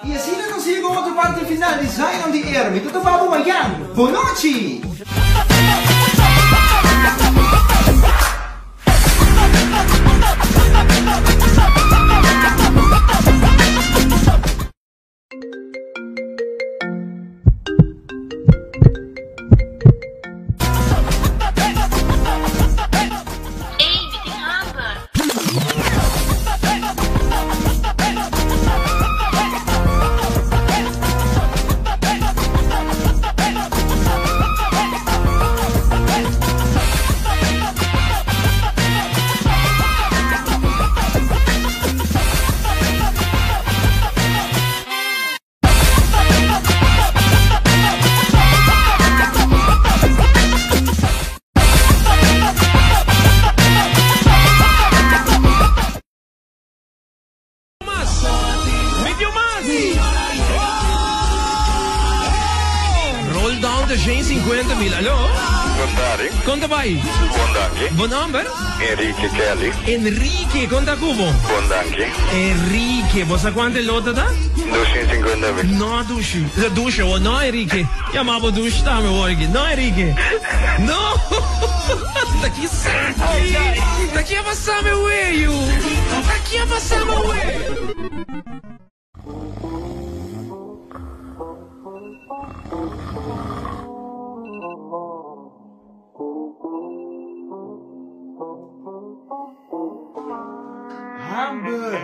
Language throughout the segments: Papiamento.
Y asina nos yega otro parte final di Zion di Air. Mi ta topa bo mayan. Bonochi! Ey, mi tin hamber. Roll down de 150 mil. Aló? Bon tardi. Kon ta bai? Bon danki. Bo nomber? Enrique Kelly. Enrique, kon ta ku bo? Bon danki. Enrique, bo sa kuantu e lota ta? 250 mil. No, dushi. Sa dushi awor. No, Enrique. Yama bo dushi tambe awor aki. No, Enrique. No! Ta ki saki? Ta ki a pasa mi weyu? Ta ki a pasa mi weyu? Hamburg.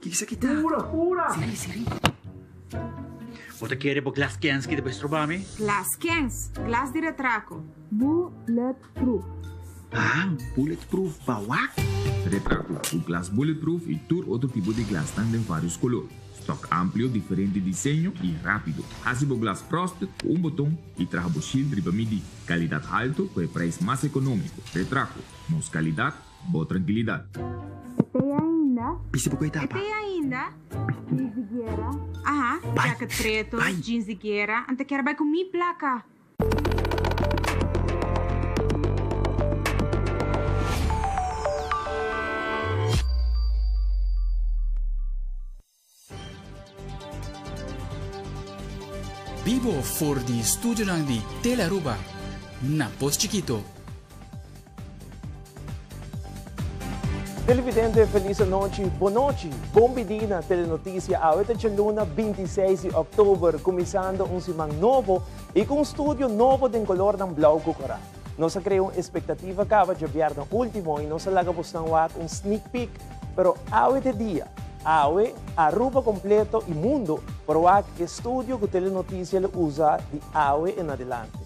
Kiko kita? Siri, siri. Bo ta kere bo glas kens ki ta bai stroba mi? Glas kens, glas di retraco. Bulletproof. Ah, bulletproof pa wak? Retraco cu glas bulletproof y tur otro tipo di glasnan den varios color. Stock amplio, diferente diseño y rapido. Haci bo glas frosted cu un boton y traha bo shield riba midi. Calidad halto cu e prijs mas economico. Retraco. Nos calidad, bo tranquilidad. Esey ainda. Bisti bo cu e tapa. Esey ainda. Jeans di guera. Aha, jacket preto, jeans di guera. Anta kier bai cu mi placa. Bibo for di studionan di Telearuba na Pos Chikito. Televidente feliz anochi, bonochi, bon bidi na Telenoticia. Awe ta djaluna 26 di oktober, kuminsando un siman nobo i ku un studio nobo den kolornan blou ku kora. Nos a krea un espektativa kaba djabièrnè último i nos a laga bosnan wak un sneak peek, pero awe ta e dia. Awe, Aruba kompleto i mundo por wak e studio ku Telenoticia lo usa di awe en adelante.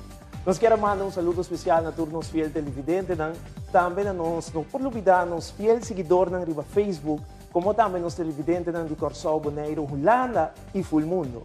Nos kier a manda un saludo spesial na tur nos fiel televidentenan, tambe na nos no por lubida nos fiel siguidornan riba Facebook, komo tambe nos televidentenan di Kòrsou, Boneiru, Hulanda i ful mundo.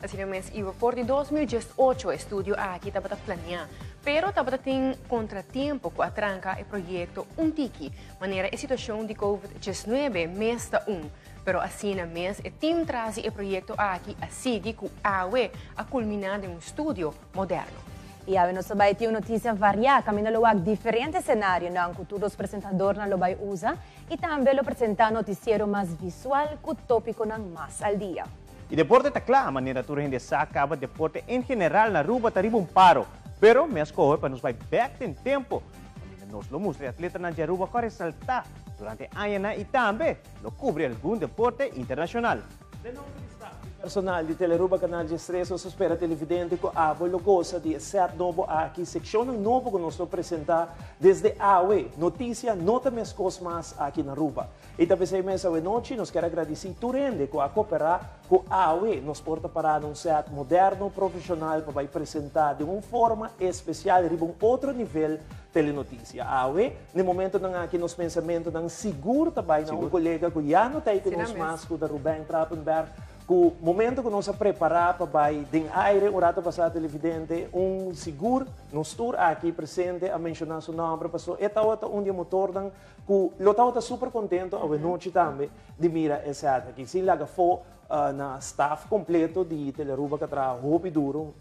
Asina mes, Ivo, for di 2018 e studio aki tabata planea. Pero tabata tin contratiempo cu a tranca e proyecto un tiki, manera e situacion di Covid 19 mes ta un. Pero asina mes e team tras di e proyecto aki a sigui cu awe a culmina den un studio moderno. Y awe nos ta bay tin un noticia varia, caminda lo wak diferente scenarionan cu tur nos presentadornan lo bay usa y tambe lo presenta noticiero mas visual cu topiconan mas al dia. Y deporte ta cla, manera tur hende sa caba deporte en general na Aruba ta riba un paro. Pero mi a scoge pa nos bay bek den tempo, caminda nos lo mustra e atletanan di Aruba cu a resalta durante añanan y tambe lo cubri algun deporte internacional. Den nomber di staf y personal di Telearuba Canal 13 nos ta spera televidente cu abo lo goza di e set nobo aki, seccionnan nobo cu nos lo presenta desde awe. Noticia no ta mescos mas aki na Aruba. Y ta pesey mes awe nochi nos kier a gradici tur hende cu a coopera cu awe nos por ta para na un set moderno, profesional pa bay presenta den un forma especial riba un otro nivel Telenoticia. Awe, n'e momentonan aki nos pensamentonan sigur ta bay na un colega cu ya no ta ey cu nos mas cu ta Ruben Trapenberg cu momento cu nos a prepara pa bay den aire un rato pasa televidente un sigur nos tur aki presente a menciona su nomber paso e tawata un di e motornan Cu lo tabata super contento awe nochi tambe di mira e set aki. Sin laga fo na staff completo di Telearuba cu a traha hopi duro,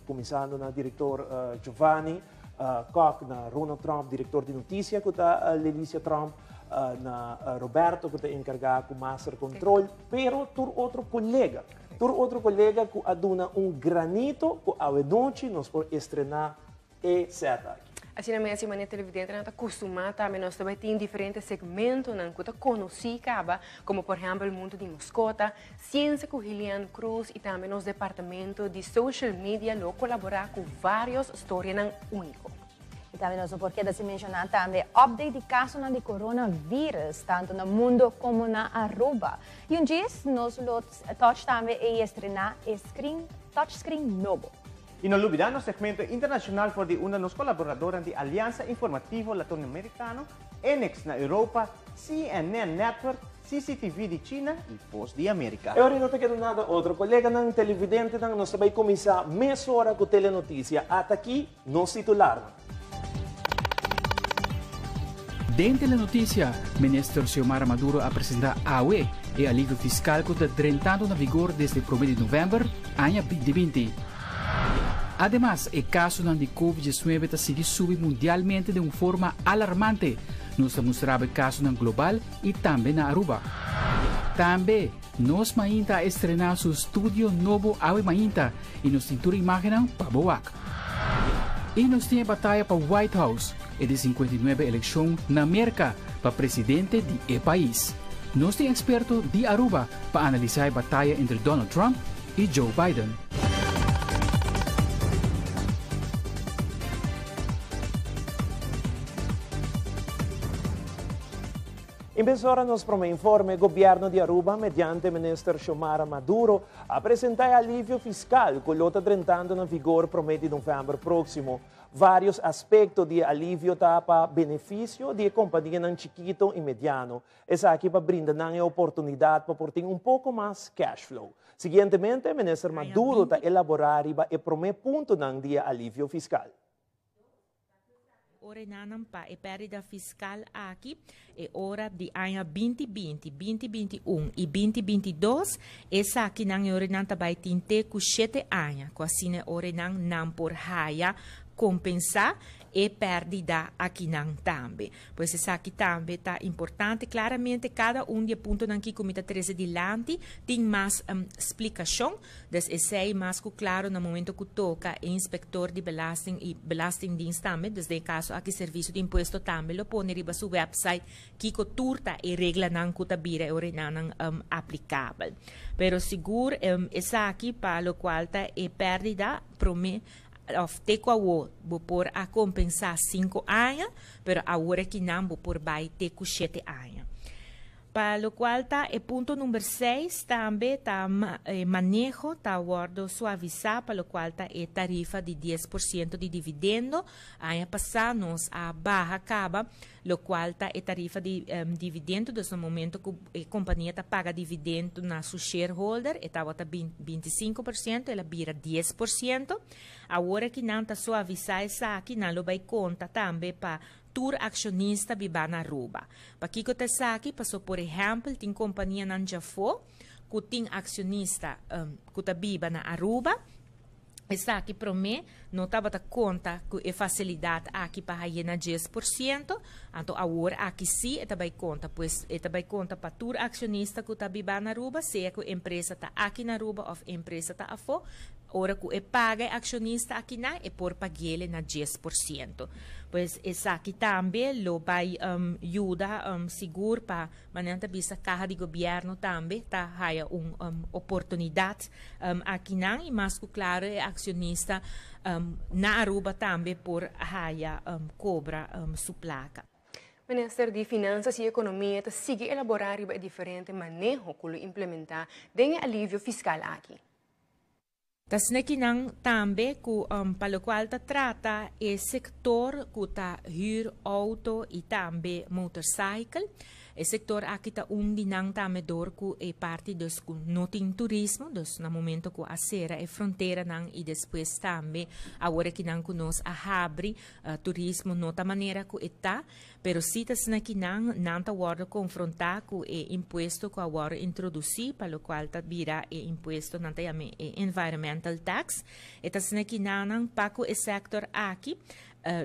cuminsando na director Giovanni Kock, na Ronald Tromp, director di noticia cu ta Lelicia Tromp, na Roberto cu ta encarga cu master control, pero tur otro colega, tur otro colega cu a duna un granito cu awe nochi nos por estrena e set aki. Asina mes e manera televidentenan ta kustumá tambe nos ta bai tin diferente segmentonan ku ta konosí kaba komo por ehèmpel Mundu di Maskota, Siensia ku Hilian Cruz i tambe nos departamento di social media lo kolaborá ku vários storianan úniko. I tambe nos no por keda sin menshoná tambe update di kasonan di coronavirus tantu na mundo komo na Aruba. I un djis nos lo touch tambe e estrená e screen touch screen nobo. Y no lubida nos segmento internacional for di unda nos colaboradornan di Alianza Informativo Latinoamericano, Enex na Europa, CNN Network, CCTV di China y Voz di America. E ora no ta keda nada otro. Coleganan televidentenan nos ta bay cuminsa mesora cu Telenoticia. Ata aki nos titularnan. Den Telenoticia, Minister Xiomara Maduro a presenta awe e alivio fiscal cu ta drentando na vigor desde prome di november aña binti binti. Ademas, e casonan di Covid 19 ta sigui subi mundialmente den un forma alarmante. Nos ta mustra bo e casonan global y tambe na Aruba. Tambe, Nos Mainta a estrena su studio nobo awe mainta y nos tin tur imagennan pa bo wak. Y nos tin e bataya pa White House, e di 59 eleccion na Merca pa presidente di e pais. Nos tin experto di Aruba pa analisa e bataya entre Donald Trump y Joe Biden. Inbesora nos prome informe, Gobierno di Aruba mediante Minister Xiomara Maduro a presenta e alivio fiscal cu lo ta drentando na vigor prome di november proximo. Varios aspecto di e alivio ta pa beneficio di e companianan chikito y mediano. Esaki pa brinda nan e oportunidad pa por tin un poco mas cash flow. Siguientemente Minister Maduro ta elabora riba e prome puntonan di e alivio fiscal. Orenanan pa e pèrdida fiskal aki e ora di aña 2020, 2021 i 2022, esakinan e orenan ta bai tin te ku shete aña, ku asina e orenan nan por haya kompensá e pèrdida akinan tambe. Pues esaki tambe ta importante. Klaramente kada un di e puntonan ki ku mi ta trese dilanti tin mas splikashon. Des esei mas ku klaro na momento ku toka e inspektor di belasting i belastingdienst tambe, des den e kaso aki Servisio di Impuesto tambe lo pone riba su website kiko tur ta e reglanan ku ta bira e orenanan aplikabel. Pero sigur esaki pa lokual ta e pèrdida promé òf te ku awor bo por a kompensá sinku aña, pero awor akinan bo por bai te ku shete aña. Pa locual ta e punto number 6 tambe ta maneho ta wordo suavisa pa locual ta e tarifa di 10% di dividendo. Aña pasa nos a baha caba locual ta e tarifa di dividendo, dus na momento cu e compania ta paga dividendo na su shareholder e tabata 25%, el a bira 10%. Awor aki nan ta suavisa esaki, nan lo bay conta tambe pa tur accionista biba na Aruba. Pakico ta esaki? Paso, por ehempel, tin companianan djafo cu tin accionista cu ta biba na Aruba. Esaki prome no tabata conta cu e facilidad aki pa haye na 10%, anto awor aki si e ta bay conta, pues e ta bay conta pa tur accionista cu ta biba na Aruba, sea cu empresa ta aki na Aruba of empresa ta afo, ora cu e paga e accionista aki na, e por paguele na 10%. Pues esaki tambe lo bay yuda sigur pa manera ta bisa caha di gobierno tambe ta haya un oportunidad aki nan y mas cu claro e accionista na Aruba tambe por haya cobra su placa. Minister di Finanzas y Economia ta sigui elabora riba e diferente maneho cu lo implementa den e alivio fiscal aki. Ta snekinan tambe cu pa locual ta trata e sector cu ta huur auto y tambe motorcycle. E sector aki ta un di nan tambe door cu e parti dus cu no tin turismo, dus na momento cu a cera e fronteranan y despues tambe awor aki nan cu nos a habri, turismo no ta manera cu e ta, pero si ta snekinan nan ta wordo confronta cu e impuesto cu a wordo introduci, pa locual ta bira e impuesto nan ta yama e environmental tax. E ta snekinan pa cu e sector aki,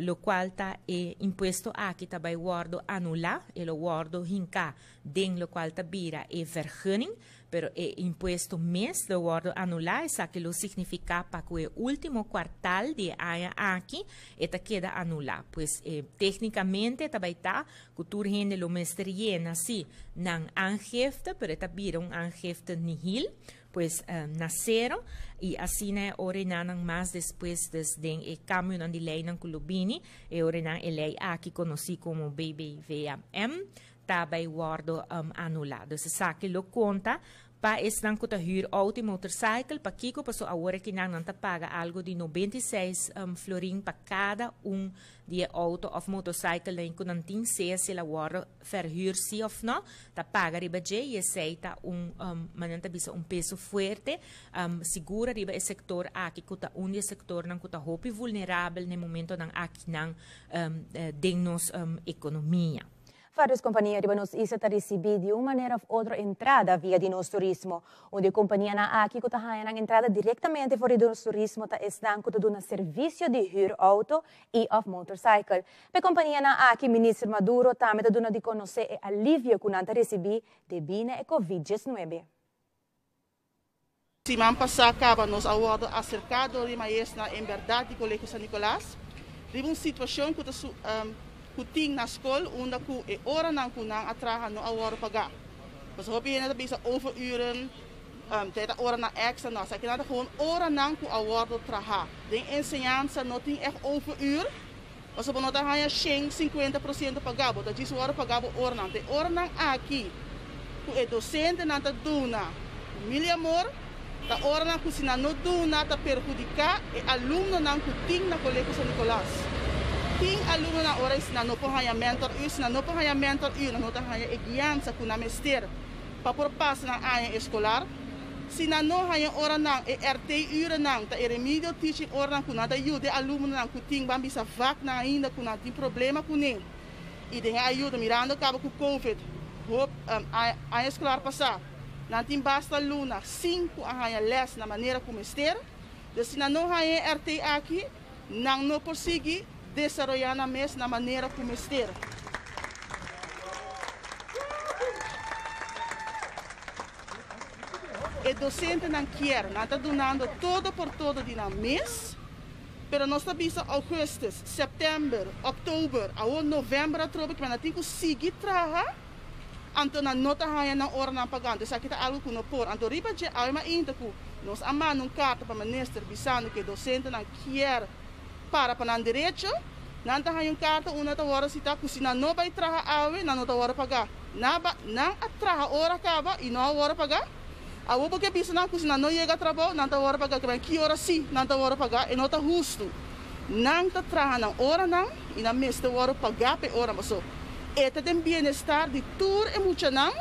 locual ta e impuesto aki ta bay wordo anula, e lo wordo hinca den locual ta bira e vergunning, pero e impuesto mes lo wordo anula. Esaki lo significa pa cu e ultimo kwartaal di aña aki e ta keda anula. Pues tecnicamente ta bay ta cu tur hende lo mester yena si nan aangifte, pero e ta bira un aangifte nihil, pues na cero, y asina e ora nan mas despues des den e cambio nan di ley nan cu lo bini, e ora nan e ley aki conoci como BBVM ta bay wordo anula. Dus esaki lo conta pa esnan cu ta huur auto y motorcycle, pakico? Paso awor cu nan ta paga algo di 96 florin pa cada un di auto of motorcycle nan cu nan tin, sea si el a wordo verhuur si of no, ta paga riba dje, y esey ta un manera ta bisa un peso fuerte sigur riba e sector aki cu ta un di e sectornan cu ta hopi vulnerabel na momento nan aki nan den nos economia. Varios compania riba nos isla ta ricibi di un manera of otro entrada via di nos turismo. Un di e companianan aki cu ta haya nan entrada directamente for di nos turismo ta esnan cu ta duna servicio di huur auto y of motorcycle. Pe companianan aki Minister Maduro tambe ta duna di conoce e alivio cu nan ta ricibi debi na e COVID-19. Siman pasa caba nos a wordo acerca door di maestra en berdad di Colegio San Nicolas. Riba un situacion cu ta cu tin na school unda cu e oranan cu nan a traha no a wordo paga. Pues hopi hende ta bisa overuren, ta oranan extra, no, esaki nan ta gewoon oranan cu a wordo traha. Den enseñansa no tin echt overuur, pasobra bo no ta haya 150% paga, bo ta djis wordo paga bo oranan. E oranan aki cu e docentenan ta duna mil amor, ta oranan cu si nan no duna ta perhudica e alumnonan cu tin na Colegio San Nicolas. Tin alumnonan ora si nan no por haya mentor uur, si nan no por haya mentor uur, nan no ta haya e guianza cu nan mester pa por pasa nan aña escolar. Si nan no haya oranan e RT urennan, ta e remedial teaching oranan cu nan ta yuda e alumnonan cu tin ban bisa vaknan ainda cu nan tin problema cu ne. Y den ayuda mirando caba cu COVID, hop aña escolar pasa, nan tin basta luna 5 a haya les na manera cu mester. Dus si nan no haya RT aki, nan no por sigui desaroya nan mes na manera cu mester. E docentenan kier, nan ta dunando todo por todo di nan mes, pero nos ta bisa augustus, september, october, awo november atrobe cu nan tin cu sigui traha, anto nan no ta haya nan oranan paga. Esaki ta algo cu no por. Anto riba dje awe mainta cu nos a manda un carta pa minister bisando cu e docentenan kier para pa nan derecho. Nan ta haña un karta unda ta wòrdu sitá ku si nan no bai traha awe, nan no ta wòrdu pagá. Nan ba, nan a traha ora kaba i no a wòrdu pagá. Awor bo ke bisa nan ku si nan no yega trabou, nan ta wòrdu pagá. Ke ki ora sí nan ta wòrdu pagá? E no ta hustu. Nan ta traha nan oranan i nan mester wòrdu pagá pa e ora. Paso e ta den bienestar di tur e muchanan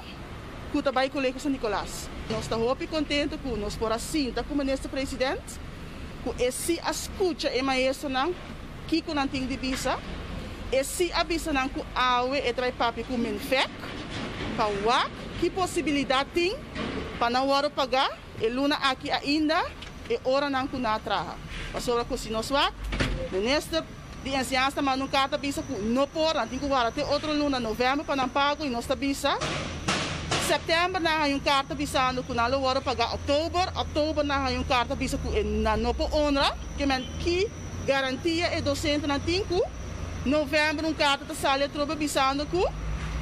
ku ta bai Kolegio San Nicolas. Nos ta hopi kontentu ku nos por a sinta ku Minister President, ku e sí a skucha e maestronan. Kiko nan tin di bisa? E si a bisa nan ku awe e ta bai papia ku Minfec pa wak ki posibilidat tin pa nan wòrdu pagá e luna aki ainda e oranan ku nan a traha. Pasobra ku si nos wak, Minister di Enseñansa ta manda un karta bisa ku no por, nan tin ku warda te otro luna, novèmber, pa nan pago i nos ta bisa sèptèmber nan haña un karta bisando ku nan lo wòrdu pagá òktober, òktober nan haña un karta bisa ku e nan no por honra, ke men ki. Garantia e dosentenan tin ku novèmber un karta ta sali atrobe bisando ku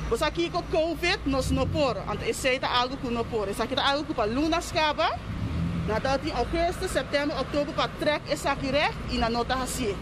bo sa kiko covid nos no por. Anto esei ta algu ku no por. Esaki ta algu ku pa lunas kaba nan ta tin ougùstùs, sèptèmber, òktober pa trèk esaki règt i nan no ta hasié.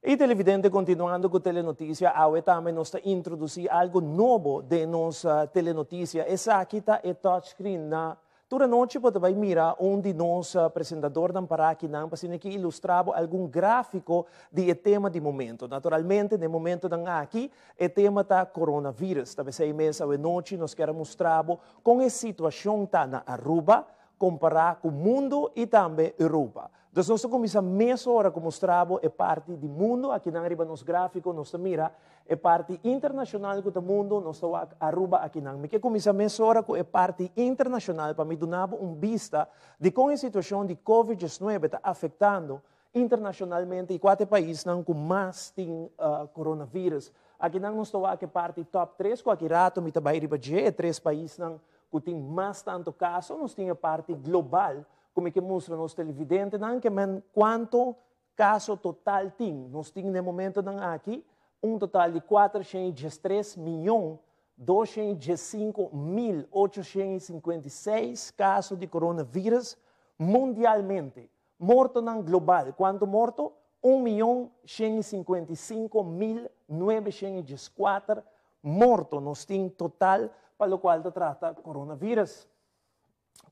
Y televidente continuando cu Telenoticia awe tambe nos ta introduci algo nobo den nos Telenoticia. Esaki ta e touchscreen na tur anochi bo ta bay mira un di nos presentadornan para akinan pa asina ki ilustra bo algun grafico di e tema di momento. Naturalmente den momentonan aki e tema ta coronavirus. Ta besey mes awe nochi nos kier a mustra bo con e situacion ta na Aruba compara cu mundo y tambe Europa. Dus nos ta kuminsá mesora ku mustra bo e parti di mundu. Akinan riba nos gráfiko nos ta mira e parti internashonal ku ta mundu, nos ta wak Aruba akinan. Mi ke kuminsá mesora ku e parti internashonal pa mi duna bo un bista di kon e situashon di Covid diesnuebe ta afektando internashonalmente i kua ta e paisnan ku mas tin coronavirus. Akinan nos ta wak e parti top tres ku aki rato mi ta bai riba dje, e tres paisnan ku tin mas tantu kaso. Nos tin e parti global Ku mi ke mustra nos televidentenan ke men kuanto kaso total tin. Nos tin den momentonan aki un total di 413 miyon 215 mil 856 kaso di coronavirus mundialmente. Mortonan global, kuanto morto? 1 miyon 155 mil 914 morto nos tin total pa lokual ta trata coronavirus.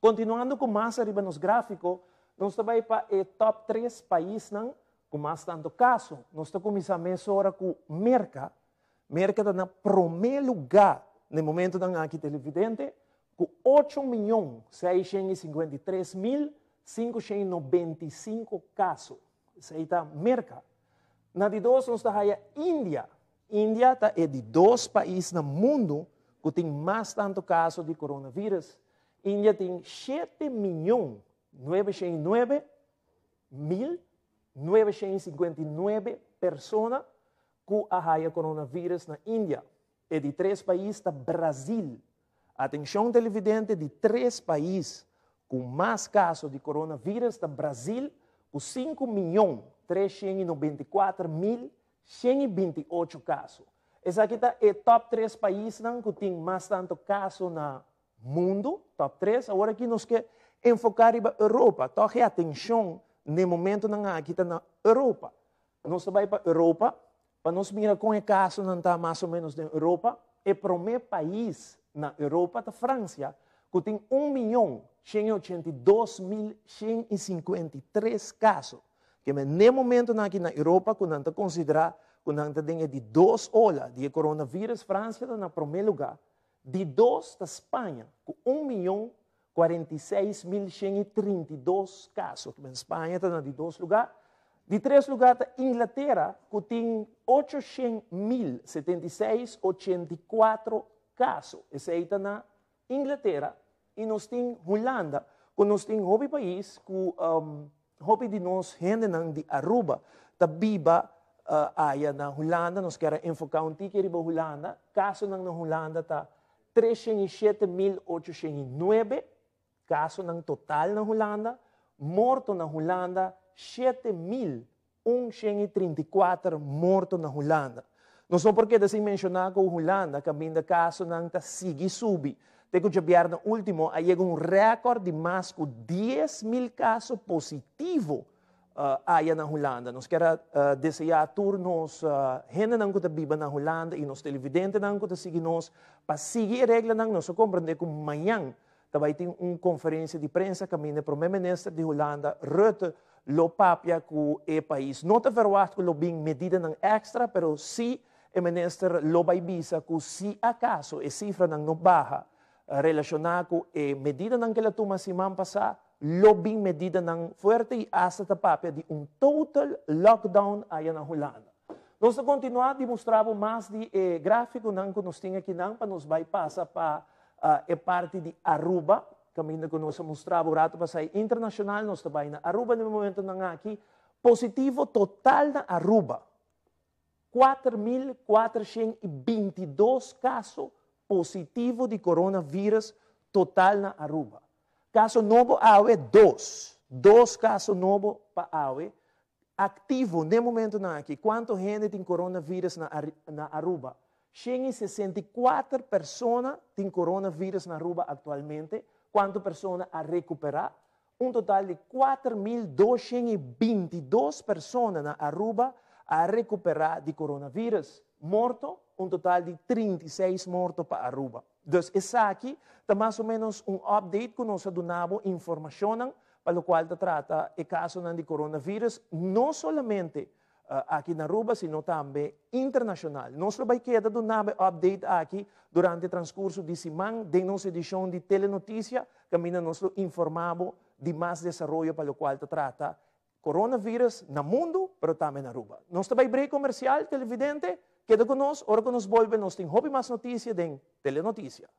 Continuando cu mas ariba nos grafico, nos ta bay pa e top tres paisnan cu mas tanto caso. Nos ta cuminsa mesora cu Merca. Merca ta na prome luga na e momentonan aki televidente cu ocho miyon seishent i sinkuenta i tres mil sinkushent i nobenta i sinku caso. Esey ta Merca. Na di dos nos ta haya India. India ta e di dos pais na mundu ku tin mas tantu kaso di coronavirus. India tin shete miyon nuebeshent i nuebe mil nuebeshent i sinkuenta i nuebe persona ku a haya coronavirus na India. E di tres pais ta Brazil. Atenshon televidente, di tres pais ku mas kaso di coronavirus ta Brazil ku sinku miyon treshent i nobenta i kuater mil 128 kaso. Esaki ta e top tres paisnan ku tin mas tantu kaso na mundu, top tres. Awor aki nos ke enfoká riba Europa. Tòg e atenshon n'e momentunan aki ta na Europa. Nos ta bai pa Europa pa nos mira kon e kasonan ta mas o ménos den Europa. E promé pais na Europa ta Fransia ku tin un miyon 182 mil 153 kaso. Keme n'e momentonan aki na Europa ku nan ta konsiderá ku nan ta den e di dos ola di e coronavirus, Fransia ta na promé lugá, di dos ta Spaña ku un miyon 46 mil 132 kaso. Keme Spaña ta na di dos lugá. Di tres lugá ta Inglatera ku tin 800 mil 76 84 kaso. Esei ta na Inglatera i nos tin Hulanda, ku nos tin hopi pais ku hopi di nos hendenan di Aruba ta biba aya na Hulanda. Nos kier a enfoká un tiki riba Hulanda. Kasonan na Hulanda ta 307 mil 809 kasonan total na Hulanda. Morto na Hulanda 7 mil 134 morto na Hulanda. Nos no por keda sin menshoná ku Hulanda kaminda kasonan ta sigui subi. Te ku djabièrnè último a yega un rèkòrt di mas ku 10 mil kaso positivo. aya na Hulanda. Nos kier a desea tur nos hendenan ku ta biba na Hulanda i nos televidentenan ku ta sigui nos pa sigui e reglanan. Nos a komprende ku mañan ta bai tin un konferensia di prensa kaminda e prome minister di Hulanda Rutte lo papia ku e pais. No ta verwagt ku lo bin medidanan èkstra pero si e minister lo bai bisa ku si akaso e sifranan no baha relashoná ku e medidanan ku el a tuma siman pasá, lo bin medidanan fuerte i asta ta papia di un total lockdown aya na Hulanda. Nos ta kontinuá di mustra bo mas di e gráfikonan ku nos tin akinan pa nos bai pasa pa e parti di Aruba, kaminda ku nos a mustra bo rato pasá e internashonal, nos ta bai na Aruba na e momentonan aki. Positivo total na Aruba. 4422 kaso positivo di coronavirus total na Aruba. Kaso nobo awe, dos. Dos kaso nobo pa awe. Aktivo n'e momentonan aki. Kuantu hende tin coronavirus na na Aruba? 164 persona tin coronavirus na Aruba aktualmente. Kuantu persona a rekuperá? Un total di 4222 persona na Aruba a recupera di coronavirus. Morto, un total di 36 morto pa Aruba. Dus esaki ta mas o menos un update cu nos a duna bo informacionnan pa locual ta trata e casonan di coronavirus, no solamente aki na Aruba sino tambe internacional. Nos lo bay keda duna bo e update aki durante transcurso di siman den nos edicion di Telenoticia caminda nos lo informa bo di mas desaroyo pa locual ta trata coronavirus na mundo pero tambe na Aruba. Nos ta bay break comercial, televidente, keda cu nos, ora cu nos bolbe nos tin hopi mas noticia den Telenoticia.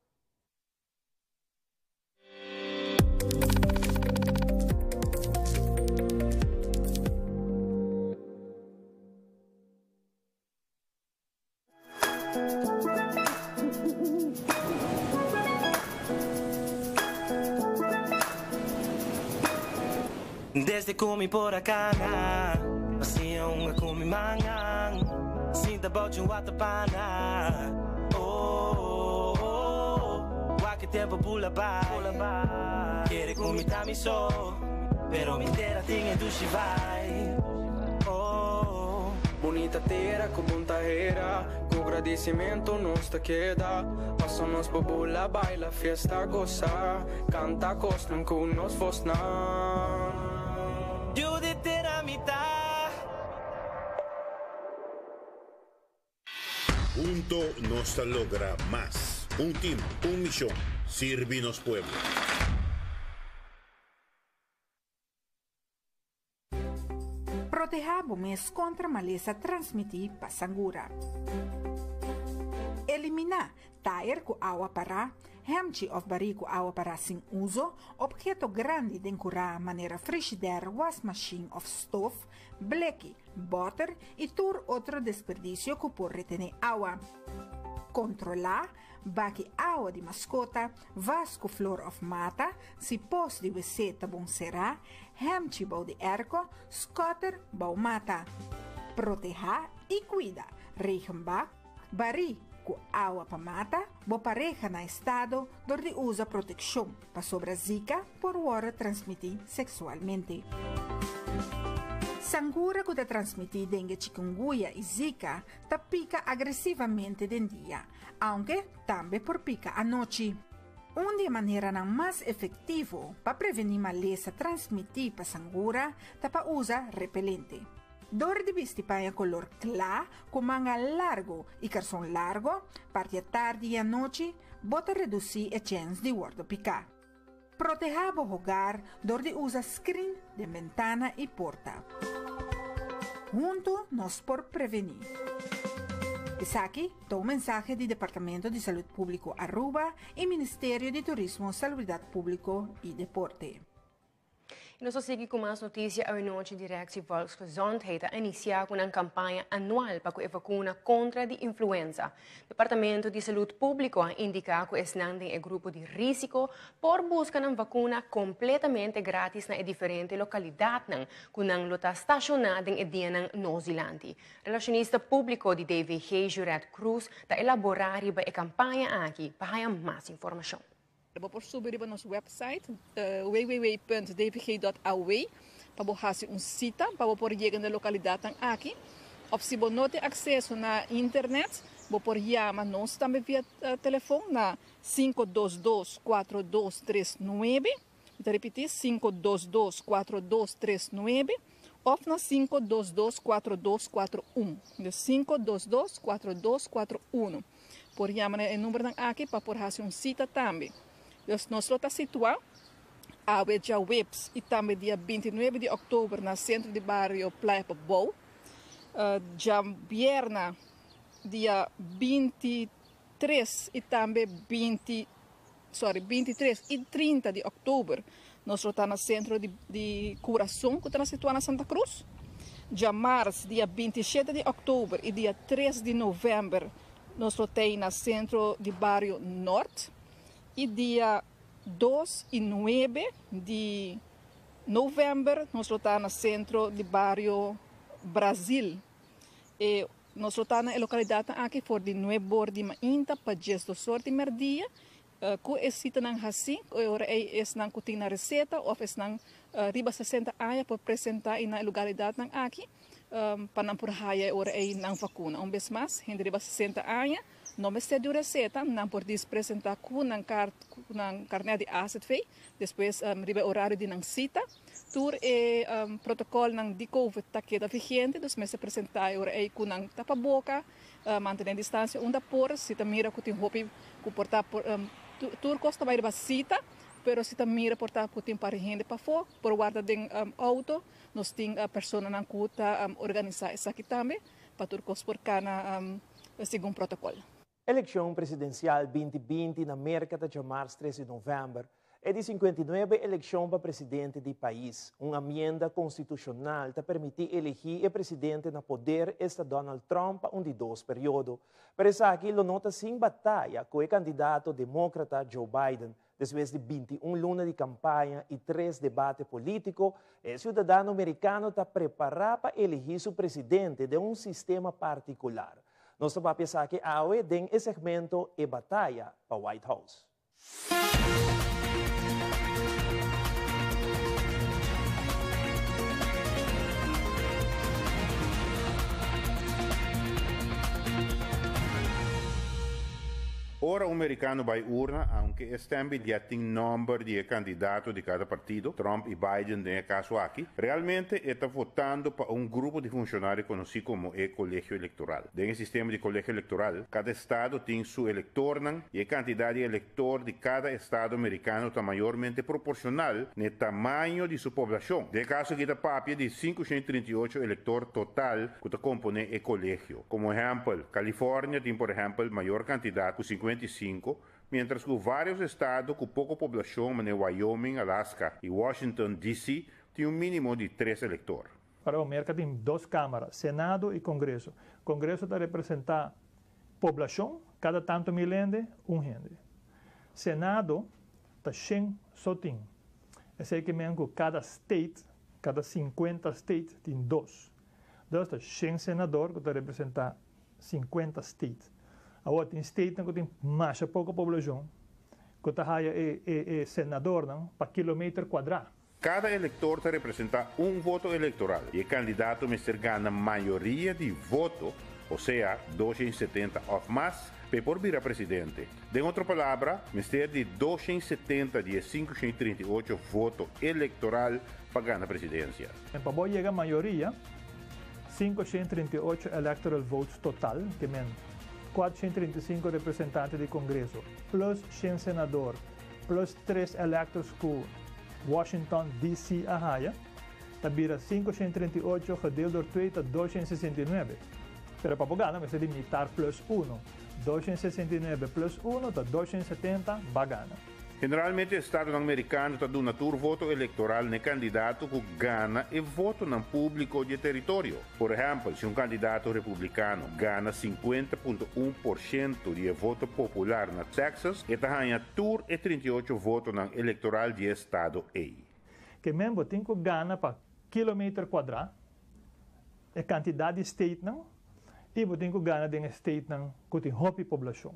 Desde ku mi por a kana, Asin hunga ku mi mangan, Sinta bou dje un watapana. Oh, oh, oh, Wak e tempo bula bai. Kere ku mi ta mi so, Pero mi tera tin e dushi vibe. Oh. Bunita tera ku bon tahera, Ku gradisimentu nos ta keda. Paso nos por bula, baila, fiesta, gosa, Kanta kosnan ku nos vosnan. Yu di tera mi ta. Hunto nos ta logra mas. Un team, un mision, sirbi nos pueblo. Protehá bo mes kontra malesa transmití pa sangura. Eliminá tayer ku awa pará, hèmchi òf barí ku awa pará sin uso, opheto grandi den kurá manera frishidèr, wasmashin òf stof, bleki, bòter i tur otro desperdisio ku por retené awa. Kontrolá baki awa di maskota, vas ku flor òf mata, si pos di wc ta bon será, hèmchi bou di èrko, skòter bou mata. Protehá i kuida regenbak, barí ku awa pa mata, bo pareha na estado dor di usa protekshon pasobra Zika por wòrdu transmití seksualmente. Sangura ku ta transmití dengue chikungunya i Zika ta pika agresivamente den dia, aunke tambe por pika anochi. Un di e maneranan mas efektivo pa prevení malesa transmití pa sangura ta pa usa repelente. Dor di bisti paña kolor kla ku manga largu i karson largu, parti atardi i anochi, bo ta redusí e chèns di wòrdu piká. Protehá bo hogar dor di usa skrin den bentana i porta. Huntu nos por prevení. Esaki ta un mensahe di Departamento di Salud Públiko Aruba i Ministerio di Turismo, Salubridat Públiko i Deporte. Y nos ta sigui cu mas noticia awenochi Directie Volksgezondheid a inicia cu nan campaña anual pa cu e vacuna contra di influenza. Departamento di Salud Publico a indica cu esnan den e grupo di risico por busca nan vacuna completamente gratis na e diferente localidadnan cu nan lo ta staciona den e dianan nos dilanti. Relacionista Publico di DVG Jurette Croes ta elabora riba e campaña aki pa haya mas informacion. Bo por subi riba nos website www.dvg.aw. pa bo hasi un sita pa bo por yega na e lokalidatnan aki. Òf si bo no tin akseso na internet, bo por yama nos tambe via telefon na 522 4239. Mi ta ripití, 522 4239 òf na 522 4241. Dus 522 4241. Por yama na e numbernan aki pa por hasi un sita tambe. Dus nos lo ta situá awe djaweps i tambe dia 29 di òktober na Sentro di Bario Playa Pabou. Djabierna dia 23 i tambe 20 sorry 23 i 30 di òktober nos lo ta na Sentro di di Kurason ku ta na situá na Santa Cruz. Djamars dia 27 di òktober i dia 3 di novèmber nos lo tei na Sentro di Bario Nort i dia 2 i 9 di novèmber nos lo ta na Sentro di Bario Brazil. E nos lo ta na e lokalidatnan aki for di nuebe or di mainta pa diesdos or di mèrdia. Ku e sitanan hasí, ku e ora ei esnan ku tin na reseta òf esnan riba 60 aña por presentá i na e lugalidatnan aki pa nan por haya e ora ei nan vakuna. Un bes mas, hende riba 60 aña no mester di un reseta, nan por dis presentá ku nan kart ku nan karnèt di AZV, despues riba e orario di nan sita. Tur e protokòlnan di covid ta keda vigente, dus mester presentá e ora ei ku nan tapaboka, Mantené distansia unda por, si ta mira ku tin hopi ku por ta tur kos ta bai riba sita, pero si ta mira por ta ku tin par hende pafó por warda den outo, nos tin personanan ku ta organisá esaki tambe pa tur kos por kana segun protokòl. Elekshon presidensial 2020 na Merka ta djamars 3 di novèmber. E di 59 elekshon pa presidente di pais. Un amienda konstitushonal ta permití elegí e presidente na poder, esta Donald Trump, pa un di dos periodo. Pero esaki lo no ta sin bataya ku e kandidato demókrata Joe Biden. Despues di 21 luna di kampaña i tres debate polítiko, e siudadano merikano ta prepará pa elegí su presidente den un sistema partikular. Nos ta papia esaki awe den e segmento E Bataya pa White House. Ora un merikano bai urna, aunke e stembiljet tin nòmber di e kandidato di kada partido, Trump i Biden den e kaso aki, realmente e ta votando pa un grupo di funshonario konosí komo e Kolegio Elektoral. Den e sistema di Kolegio Elektoral, kada estado tin su elektornan i e kantidat di elektor di kada estado merikano ta mayormente proporshonal n'e tamaño di su poblashon. Den e kaso aki ta papia di 538 elektor total ku ta komponé e kolegio. Komo ehèmpel, California tin por ehèmpel mayor kantidat ku 55, miéntras ku vários estado ku poko poblashon manera Wyoming, Alaska i Washington, DC. tin un mínimo di tres elektor. Ora Merka tin dos kámara, Senado i Kongreso. Kongreso ta representá poblashon, kada tantu mil hende, un hende. Senado ta shen so tin. Esei ke men ku kada state, kada 50 state tin dos. Dus ta 100 senador ku ta representá 50 state. Awor tin statenan ku tin masha poko poblashon ku ta haya e senadornan pa kilometer kuadrá. Kada elektor ta representá un voto elektoral i e kandidato mester gana mayoria di voto, osea 270 òf mas, p'e por bira presidente. Den otro palabra, mester di 270 di e 538 voto elektoral pa gana presidensia. Pa bo yega mayoria, 538 electoral votes total, ke men 435 representante di Kongreso, plus 100 senador, plus tres electors ku Washington, DC. a haya, ta bira 538 gedeeld door twee ta 269. Pero pa bo gana mester di mitar plus uno. 269 plus uno ta 270, ba gana. Generalmente estadonan merikano ta duna tur voto elektoral n'e kandidato ku gana e votonan públiko di e teritorio. Por ehèmpel, si un kandidato republikano gana 50.1% di e voto popular na Texas, e ta haña tur e 38 votonan elektoral di e estado ei. Ke men bo tin ku gana pa kilometer kuadrá, e kantidat di statenan, i bo tin ku gana den e statenan ku tin hopi poblashon.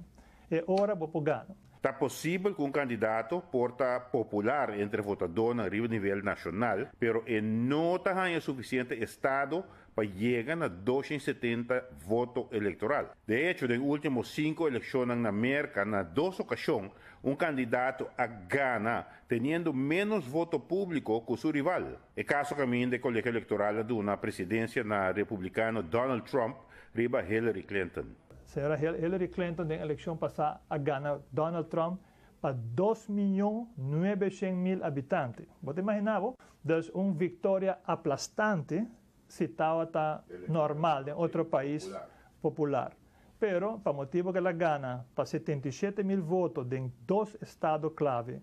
E ora bo por gana. Ta posibel ku un kandidato por ta popular entre votadónan riba nivel nashonal, pero e no ta haña sufisiente estado pa yega na 270 voto elektoral. De echo, den último sinku elekshonnan na Merka, na dos okashon un kandidato a gana teniendo ménos voto públiko ku su rival. E kaso kaminda e Kolegio Elektoral a duna presidensia na republikano Donald Trump riba Hillary Clinton. Señora Hillary Clinton den elekshon pasá a gana Donald Trump pa dos miyon 900.000 habitante. Bo ta imaginá bo? Dus un viktoria aplastante si tabata normal den otro pais popular. Pero pa motibu ku el a gana pa 77.000 voto den dos estado klave,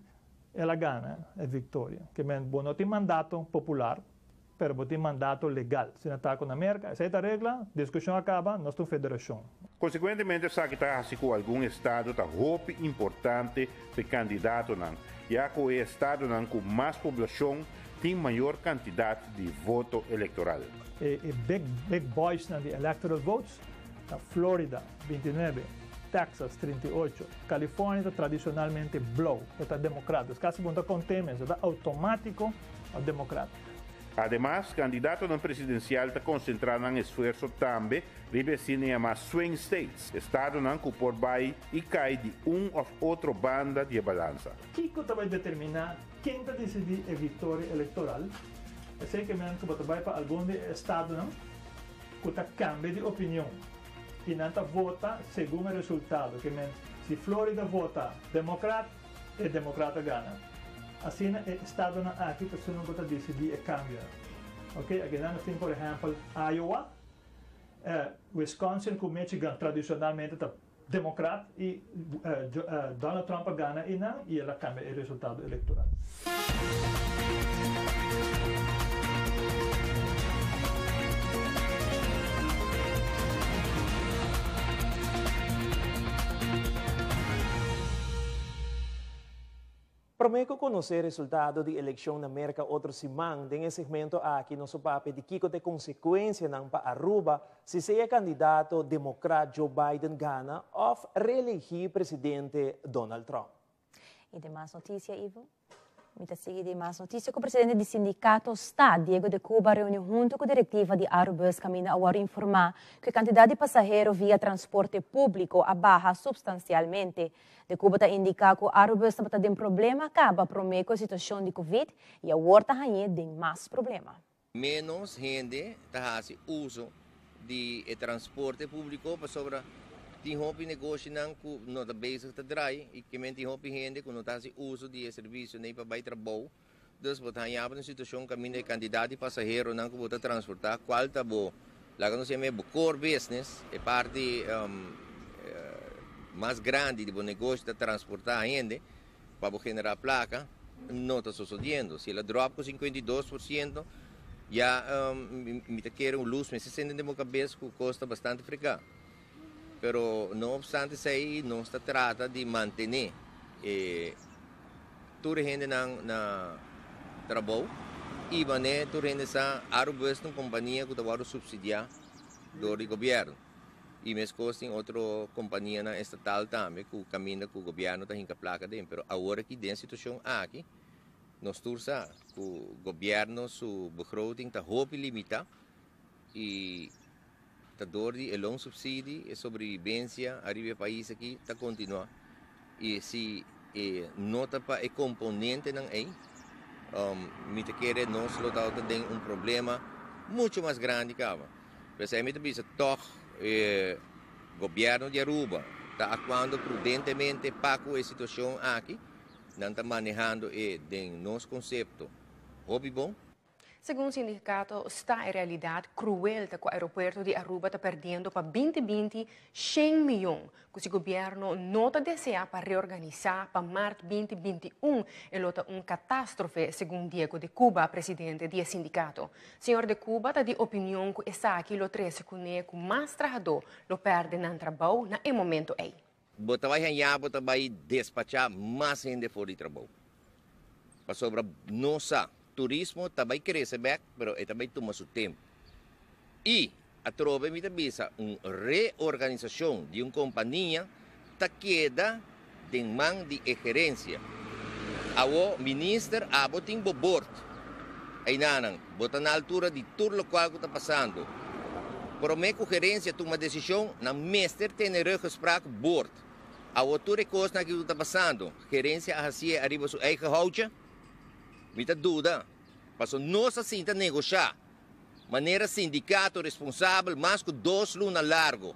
el a gana e viktoria. Ke men bo no tin mandato popular, pero bo tin mandato legal. Si nan ta ku na Merka, esei ta regla, diskushon a kaba, nos ta un federashon. Konsekuentemente esaki ta hasi ku algun estado ta hopi importante pa e kandidatonan, ya ku e estadonan ku mas poblashon tin mayor kantidat di voto elektoral. E big big boysnan di electoral votes ta Florida, 29, Texas, 38, California ta tradicionalmente blou, e ta democrat, dus casi bo no ta conte mes, e ta automatico a democrat. Ademas, kandidatonan presidensial ta konsentrá nan esfuerso tambe riba e asina yamá swing states, estadonan ku por bai i kai di un òf otro banda di e balansa. Kiko ta bai determiná ken ta disidí e viktoria elektoral? Esei ke men ku bo ta bai pa algun di e estadonan ku ta kambia di opinion i nan ta vota segun e resultado. Ke men si Florida vota demokrat, e demokrat a gana. Asina e estadonan aki ta esunnan ku ta disidí e kambionan. Oke, akinan nos tin por ehèmpel Iowa, Wisconsin ku Michigan tradishonalmente ta demokrat i Donald Trump a gana einan i el a kambia e resultado elektoral. Promé ku konosé resultado di elekshon na Merka otro siman, den e segmento aki nos a papia di kiko ta e konsekuensianan pa Aruba si sea kandidato demokrat Joe Biden gana òf reelegí presidente Donald Trump. I den mas notisia, Ivo. Mi ta sigui den mas notisia ku presidente di sindikato sta, Diego de Cuba, reuni huntu ku direktiva di Arubus kaminda a wòrdu informá ku e kantidat di pasahero via transporte públiko a baha supstansialmente. De Cuba ta indiká ku Arubus tabata den problema kaba promé ku e situashon di Covid i awor ta hañ'é den mas problema. Ménos hende ta hasi uso di e transporte públiko pasobra tin hopi negoshinan ku no ta bezig ta drai i kimen tin hopi hende ku no ta hasi uso di e servisio nei pa bai trabou. Dus bo ta haña bo den situashon kaminda e kantidat di pasaheronan ku bo ta transportá kual ta bo laga nos yam'é bo core business, e parti mas grandi di bo negoshi ta transportá hende. pa bo generá plaka no ta sosodiendo. Si el a drop ku 52% ya mi ta kere un lus mester sende den bo kabes ku kos ta bastante freká. Pero no obstante esei nos ta trata di mantené e tur e hendenan na trabou i manera tur hende sa Arubus ta un kompania ku ta wòrdu supsidiá dor di gobièrnu. I meskos tin otro kompanianan estatal tambe ku kaminda ku gobièrnu ta hinka plaka den. Pero awor aki den situashon aki nos tur sa ku gobièrnu su begroting ta hopi limitá i ta dor di e loonsubsidie e sobrevivensia ariba e pais aki ta kontinuá. I si e no ta pa e komponentenan ei mi ta kere nos lo tabata den un problema mucho mas grandi kaba. P'esei mi ta bisa tòg e gobièrnu di Aruba ta aktuando prudentemente pa ku e situashon aki. Nan ta manehando e den nos konsepto hopi bon. Segun sindikato sta e realidat kruel ta ku aeropuerto di Aruba ta perdiendo pa 2020 100 miyon ku si gobierno no ta desea pa reorganisa pa maart 2021 e lo ta un katastrofe, segun Diego de Cuba, presidente di e sindikato. Señor de Cuba ta di opinion ku esaki lo trese kuné ku mas trahadó lo pèrdè nan trabou na e momento ei. Bo ta bai haña bo ta bai despachá mas hende for di trabou. Pasobra nos sa, turismo ta bai krese bèk, pero e ta bai tuma su tempu. I atrobe mi ta bisa un reorganisashon di un kompania. Ta keda den man di e gerencia. Awo minister abo tin bo bord eynanan, bo ta na altura di tur locual cu ta pasando. Prome cu gerencia tuma decision nan mester tene ruggespraak cu board. Awo tur e cosnan aki cu ta pasando, gerencia a haci'e ariba su eigen houtje? Mi ta duda, paso nos a sinta negosha manera sindicato responsabel mas cu dos luna largo.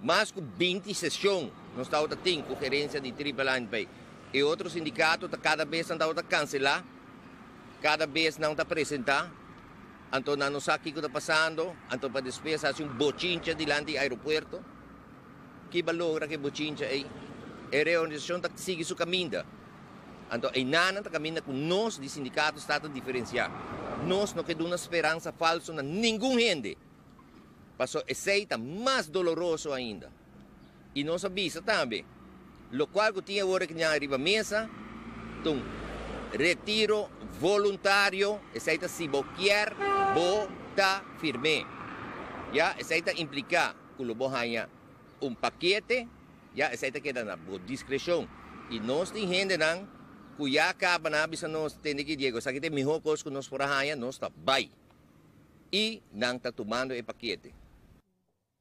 Mas cu 20 sesion nos tabata tin cu gerencia di Triple A NP. E otro sindicato ta cada bes nan tabata cancela, cada bes nan ta presenta, anto nan no sa kico ta pasando, anto pa despues haci un bochincha dilanti aeropuerto. Ki ba logra cu e bochincha ey? E reorganisacion ta sigui su caminda. Anto eynanan ta caminda cu nos di sindicato sta ta diferencia. Nos no ke duna speransa falso na ningun hende. Paso esey ta mas doloroso ainda. Y nos a bisa tambe, locual cu tin awor aki riba mesa ta un retiro voluntario, esey ta si bo kier bo ta firme. Ya, esey ta implica cu lo bo haya un pakete, ya, esey ta keda na bo discrecion. Y nos tin hendenan cu ya caba nan a bisa nos, tende aki Diego, esaki ta e miho cos cu nos por a haya, nos ta bay. Y nan ta tumando e pakete.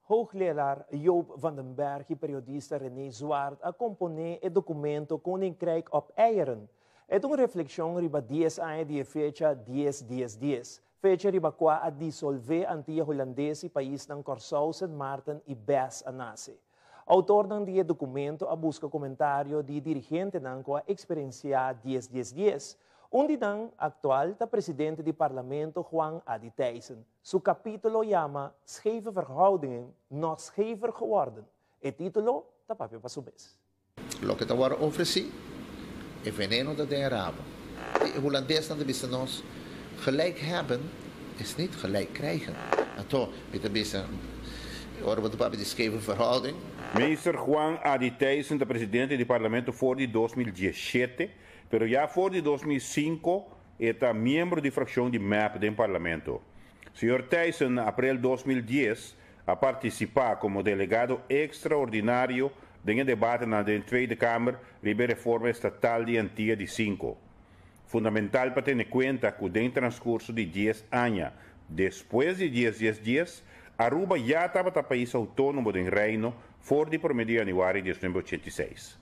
Hoogleraar Joop van den Berg y periodista René Zwart a compone e documento Koninkrijk op Eieren. E ta un reflexion riba 10 aña di e fecha 10 10 10, fecha riba cua a disolve Antia Hulandes y paisnan Corsou, Sint Maarten y BES a nace. Autornan di e documento a busca comentario di dirigentenan cu a experiencia 10 10 10. Un di nan actual ta presidente di Parlamento Juan Adi Thijssen. Su capitulo yama Scheve verhoudingen nog schever geworden. E titulo ta papia pa su mes. Loke ta wòrdu ofresí, e veneno ta den e rabo. E hulandesnan ta bisa nos, Gelijk hebben is niet gelijk krijgen. Anto, mi ta bisa, ora bo ta papia di scheve verhouding. Meester Juan Adi Thijssen ta presidente di Parlamento for di 2017, pero ya for di 2005 e ta miembro di fraccion di mep den Parlamento. Señor Thijssen na april 2010 a participa como delegado extraordinario den e debatenan den Tweede Kamer riba e reforma estatal di Antia di 5. Fundamental pa tene cuenta cu den transcurso di 10 aña despues di 10 10 10, Aruba ya tabata pais autonomo den Reino for di prome di januari 1986.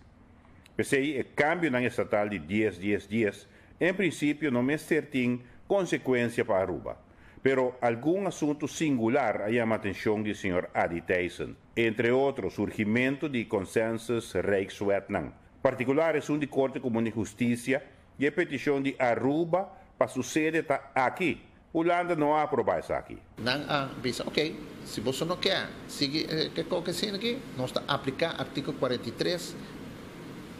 P'esey e cambionan estatal di 10 10 10 en principio no mester tin consecuencia pa Aruba. Pero algun asunto singular a yama atencion di señor Adi Thijssen. Entre otro, surgimento di consensus Rijkswetnan. Particular esun di Corte Comun di Husticia y e peticion di Aruba pa su sede ta aki. Hulanda no a aproba esaki. Nan a bisa, Ok, si boso no ke sigui e koke asina aki, nos ta apliká artíkulo 43,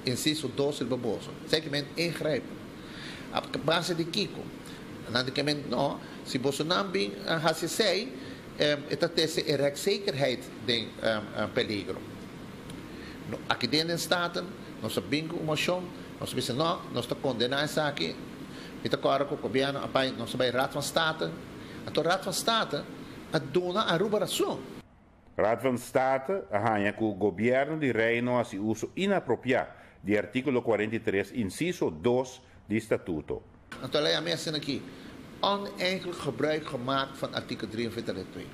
insiso 2 riba boso. Esei ke men ingrijpen. A base di kiko? Nan di ke men, No, si boso nan bin hasi esei, e ta tese e rechtszekerheid den peligro. Aki den den Staten, nos a bin ku un moshon, nos a bisa, No, nos ta kondená esaki. Mi ta kòrda ku gobièrnu a bai, nos a bai Raad van State, anto Raad van State a duna Aruba rason. Raad van State a haña ku gobièrnu di Reino hasi uso inapropiá di artíkulo 43 insiso 2 di Statuto. Anto lei a mi asina aki, Oneigenlijk gebruik gemaakt van artikel 43 lid 2.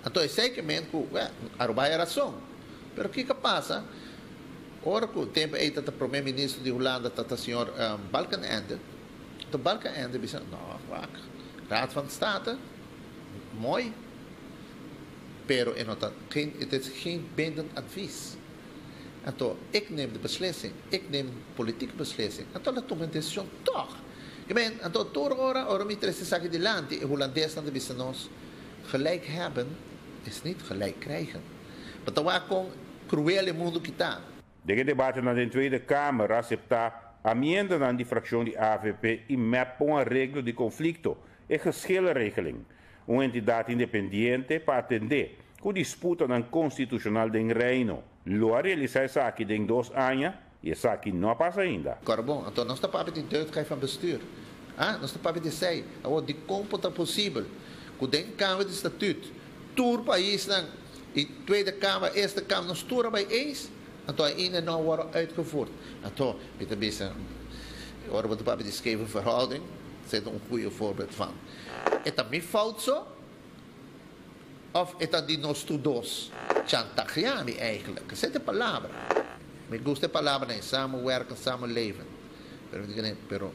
Anto esei ke men ku, wè, Aruba haya rason. Pero kiko a pasa? Ora ku tempu ei tata prome minister di Hulanda tata señor Balkenende, anto Balkenende bisa, no, wak, Raad van State, mooi, pero e no ta geen, het is geen bindend advies. Anto, ik neem de beslissing, ik neem politieke beslissing. Anto el a tuma e decision toch. I men, anto tur ora, ora mi trese esaki dilanti, e Hulandesnan ta bisa nos, gelijk hebben is niet gelijk krijgen. Bo ta wak kon cruel e mundu ki ta. Den e debatenan den Tweede Kamer a aseptá amiendanan di frakshon di avp i mep pa un areglo di konflikto, e geschillenregeling, un entidat independiente pa atendé ku disputanan konstitushonal den Reino. Lo a realisá esaki den dos aña i esaki no a pasa ainda. Kòrda bon, anto nos ta papia di deugdheid van bestuur. Ah, nos ta papia di esei. Awor, dikon por ta posibel ku den kambio di statuut tur paisnan. I Tweede Kamer, Eerste Kamer, nos tur a bai eens, anto ainda no a wòrdu uitgevoerd. Anto, mi ta bisa, ora bo ta papia di scheve verhouding, esei ta un goeie voorbeeld van. E ta mi fout so of e ta di nos tur dos? Chantageá mi eigenlijk, esei ta e palabra. Mi gusta e palabranan ei, samenwerken, samenleven. Pero mi ta kere, pero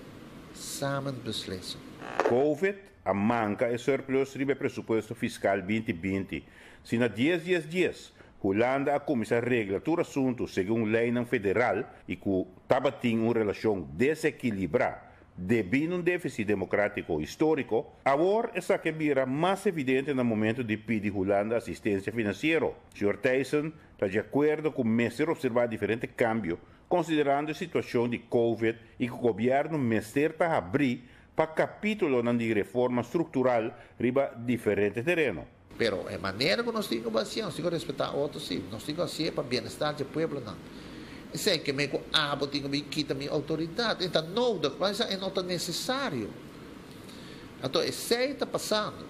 samen beslissen. Covid a manka e surplus riba e presupuesto fiskal 2020. Si na dies dies dies, Hulanda a kuminsá regla tur asuntu segun leinan federal i ku tabatin un relashon desekilibrá debí na un défisit demokrátiko históriko, awor esaki a bira mas evidente na momentu di pidi Hulanda asistensia finansiero. Señor Thijssen ta di akuerdo ku mester opservá diferente kambio konsiderando e situashon di Covid i ku gobièrnu mester ta habrí pa kapítulonan di reforma struktural riba diferente tereno. Pero e manera ku nos tin ku hasié, nos tin ku respetá otro sí, nos tin ku hasié pa bienestar dje pueblonan. Esei ke men ku abo tin ku bin kita mi outoridat, e ta nodig, mas esei e no ta nesesario. Anto esei ta pasando.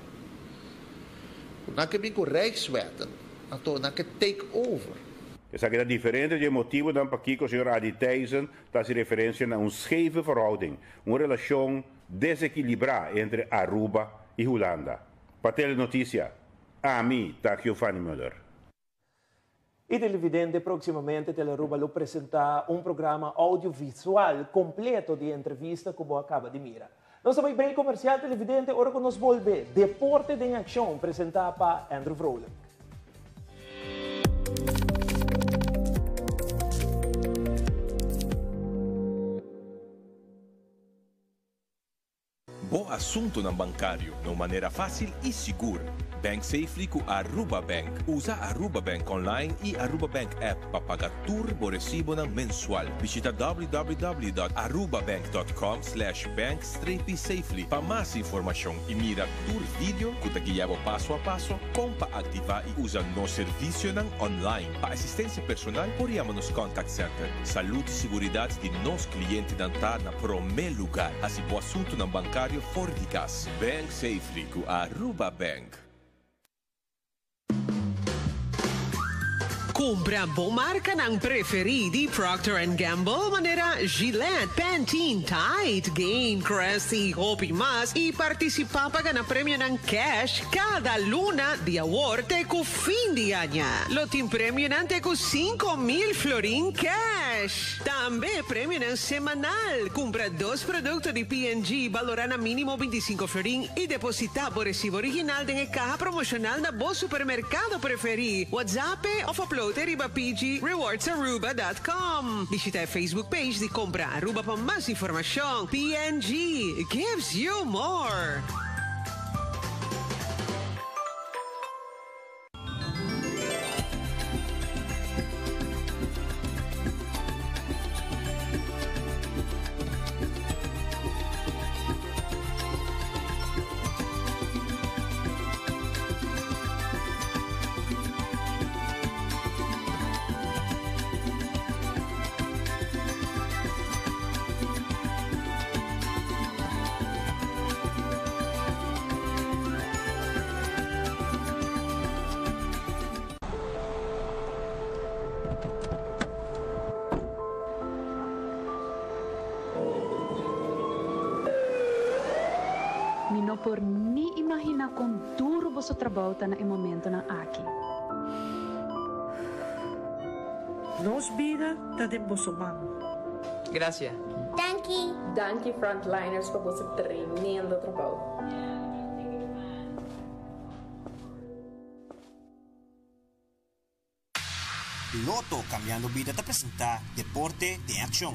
Ku nan ke bin ku Rijkswetten, anto nan ke take over. Esaki ta diferente dje motibunan pakiko señor Adi Thijssen ta hasi referensia na un scheve verhouding, un relashon desekilibrá entre Aruba i Hulanda. Pa Telenoticia, ami ta Giovanni Muller. Y televidente, proximamente Telearuba lo presenta un programa audiovisual completo di e entrevista cu bo a caba di mira. Nos ta bay break comercial televidente ora cu nos bolbe Deporte den Accion presenta pa Andrew Vrolijk. Bo asuntonan bancario na un manera facil y sigur. Bank safely cu Aruba Bank. Usa Aruba Bank Online y Aruba Bank App pa paga tur bo recibonan mensual. Bishita www.arubabank.com slash bank strepi safely pa mas informacion y mira tur video cu ta guia bo paso a paso con pa activa y usa nos servicionan online. Pa asistencia personal por yama nos contact center. Salud y seguridad di nos clientenan ta na prome lugar. Haci bo asuntonan bancario for di cas. Bank safely cu Aruba Bank. Cumpra bo marcanan preferi di Procter and Gamble manera Gillette, Pantene, Tide, Gain, Crest y hopi mas y participa pa gana premionan cash cada luna di awor te cu fin di aña. Lo tin premionan te cu 5000 florin cash. Tambe premionan semanal. Cumpra dos producto di P&G balora na minimo 25 florin y deposita bo recibo original den e caha promocional na bo supermercado preferi. WhatsApp of upload e riba pgrewardsaruba.com. Bishita e Facebook page di Compra Aruba pa mas informacion. P&G gives you more. Mi no por ni imagina con duro boso trabou ta na e momentonan aki. Nos bida ta den boso man. Gracias. Danki. Danki frontliners pa boso tremendo trabou. Lotto Cambiando Bida ta presenta Deporte den Accion.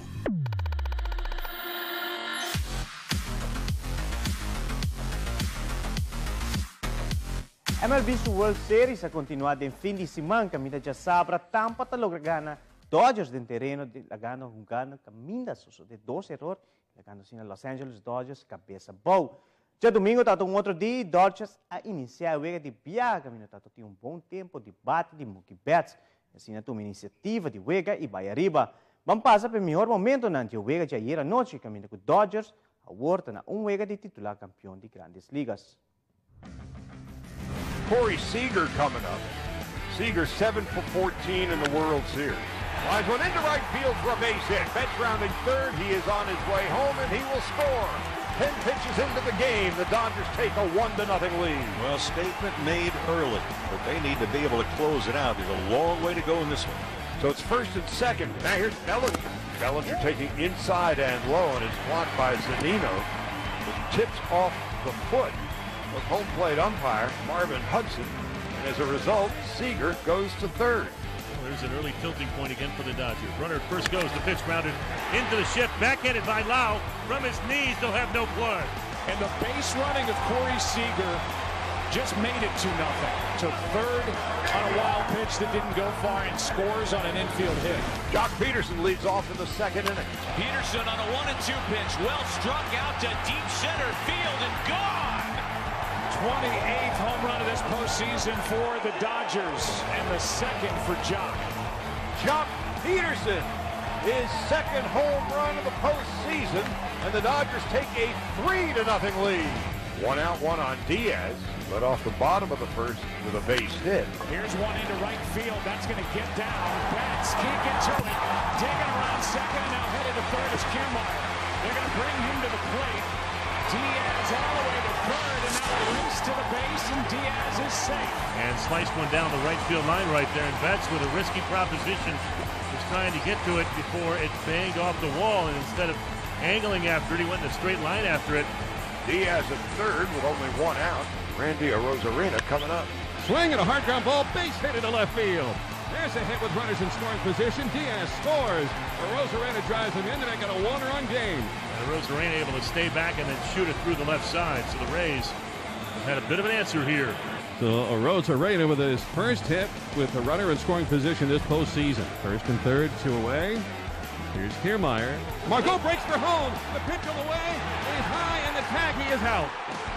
MLB su World Series a continua den fin di siman caminda djasabra Tampa ta logra gana Dodgers den tereno di lagando hungando caminda sosode dos error lagando asina Los Angeles Dodgers cabeza bou. Djadumingo tabata un otro dia y Dodgers a inicia e wega di biaha caminda tabata tin un bon tempo di bate di Mookie Betts y asina tuma iniciativa di wega y bay ariba. Ban pasa pa e mihor momentonan di e wega di ayer anochi caminda cu Dodgers awor ta na un wega di titula campeon di Grandes Ligas. Corey Seager coming up. Seager 7 for 14 in the World Series. Lines one into right field for a base hit. Betts rounding third. He is on his way home, and he will score. 10 pitches into the game, the Dodgers take a 1-0 lead. Well, statement made early, but they need to be able to close it out. There's a long way to go in this one. So it's first and second. Now here's Bellinger. Bellinger taking inside and low, and it's blocked by Zunino. It tips off the foot of home plate umpire Marvin Hudson. And as a result, Seager goes to third. Well, there's an early tilting point again for the Dodgers. Runner at first goes, the pitch grounded into the shift, backhanded by Lowe. From his knees, they'll have no play. And the base running of Corey Seager just made it 2-0. To third on a wild pitch that didn't go far and scores on an infield hit. Joc Pederson leads off in the second inning. Pederson on a 1-2 pitch. Well struck out to deep center field and gone. 28th home run of this postseason for the Dodgers and the second for Joc. Joc Pederson, his second home run of the postseason, and the Dodgers take a 3-0 lead. 1 out, 1 on Diaz, but off the bottom of the first with a base hit. Here's one into right field. That's going to get down. Betts can't get to it. Digging around second and now headed to third is Kiermaier. They're going to bring him to the plate. Diaz all the way to third, and now a race to the base, and Diaz is safe. And sliced one down the right field line right there, and Betts with a risky proposition was trying to get to it before it banged off the wall, and instead of angling after it, he went in a straight line after it. Diaz at third with only 1 out. Randy Arozarena coming up. Swing and a hard ground ball, base hit into left field. There's a hit with runners in scoring position. Diaz scores. Arozarena drives him in to make it a 1-run game. And Arozarena able to stay back and then shoot it through the left side. So the Rays have had a bit of an answer here. So Arozarena with his first hit with the runner in scoring position this postseason. First and third, 2 away. Here's Kiermaier. Margot breaks for home. The pitch on the way is high, and the tag, he is out.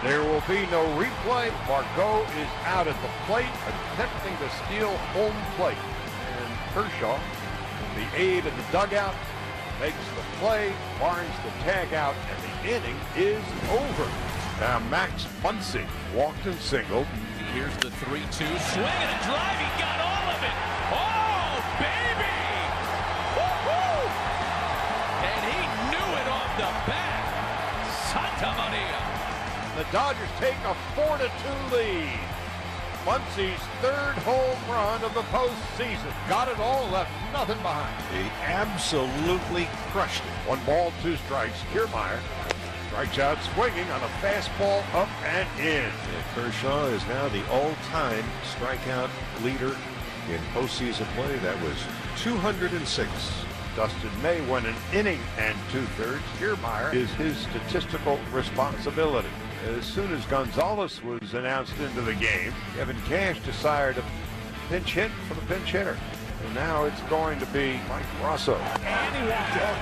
There will be no replay. Margot is out at the plate, attempting to steal home plate. And Kershaw, the aide in the dugout, makes the play. Barnes the tag out, and the inning is over. Now Max Muncy walked and singled. Here's the 3-2. Swing and a drive. He got all of it. Oh, baby! Woo-hoo! And he knew it off the bat. Santa Maria. The Dodgers take a 4-2 lead. Muncy's third home run of the postseason. Got it all, left nothing behind. He absolutely crushed it. 1 ball, 2 strikes. Kiermaier strikes out swinging on a fastball up and in. And Kershaw is now the all-time strikeout leader in postseason play. That was 206. Dustin May went an inning and two-thirds. Kiermaier is his statistical responsibility. As soon as Gonzalez was announced into the game, Kevin Cash decided to pinch hit for the pinch hitter. And now it's going to be Mike Rosso. And he walked it.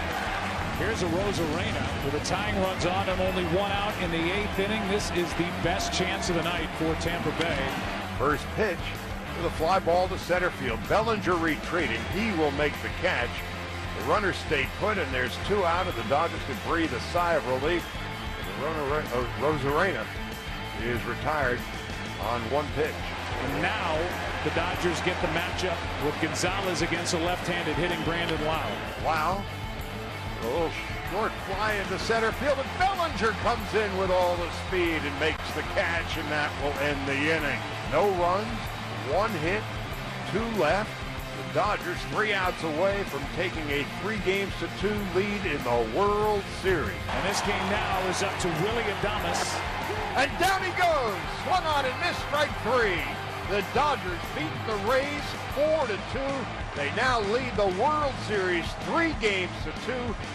Here's a Arozarena with a tying runs on and only 1 out in the 8th inning. This is the best chance of the night for Tampa Bay. First pitch with a fly ball to center field. Bellinger retreating. He will make the catch. The runner stayed put, and there's 2 out, and the Dodgers can breathe a sigh of relief. Arozarena is retired on 1 pitch. And now the Dodgers get the matchup with Gonzalez against a left-handed hitting Brandon Lowe. Lowe, a little short fly into center field, and Bellinger comes in with all the speed and makes the catch, and that will end the inning. No runs, 1 hit, 2 left. The Dodgers 3 outs away from taking a 3-2 lead in the World Series. And this game now is up to Willy Adames. And down he goes! Swung on and missed, strike 3. The Dodgers beat the Rays 4-2. They now lead the World Series 3-2.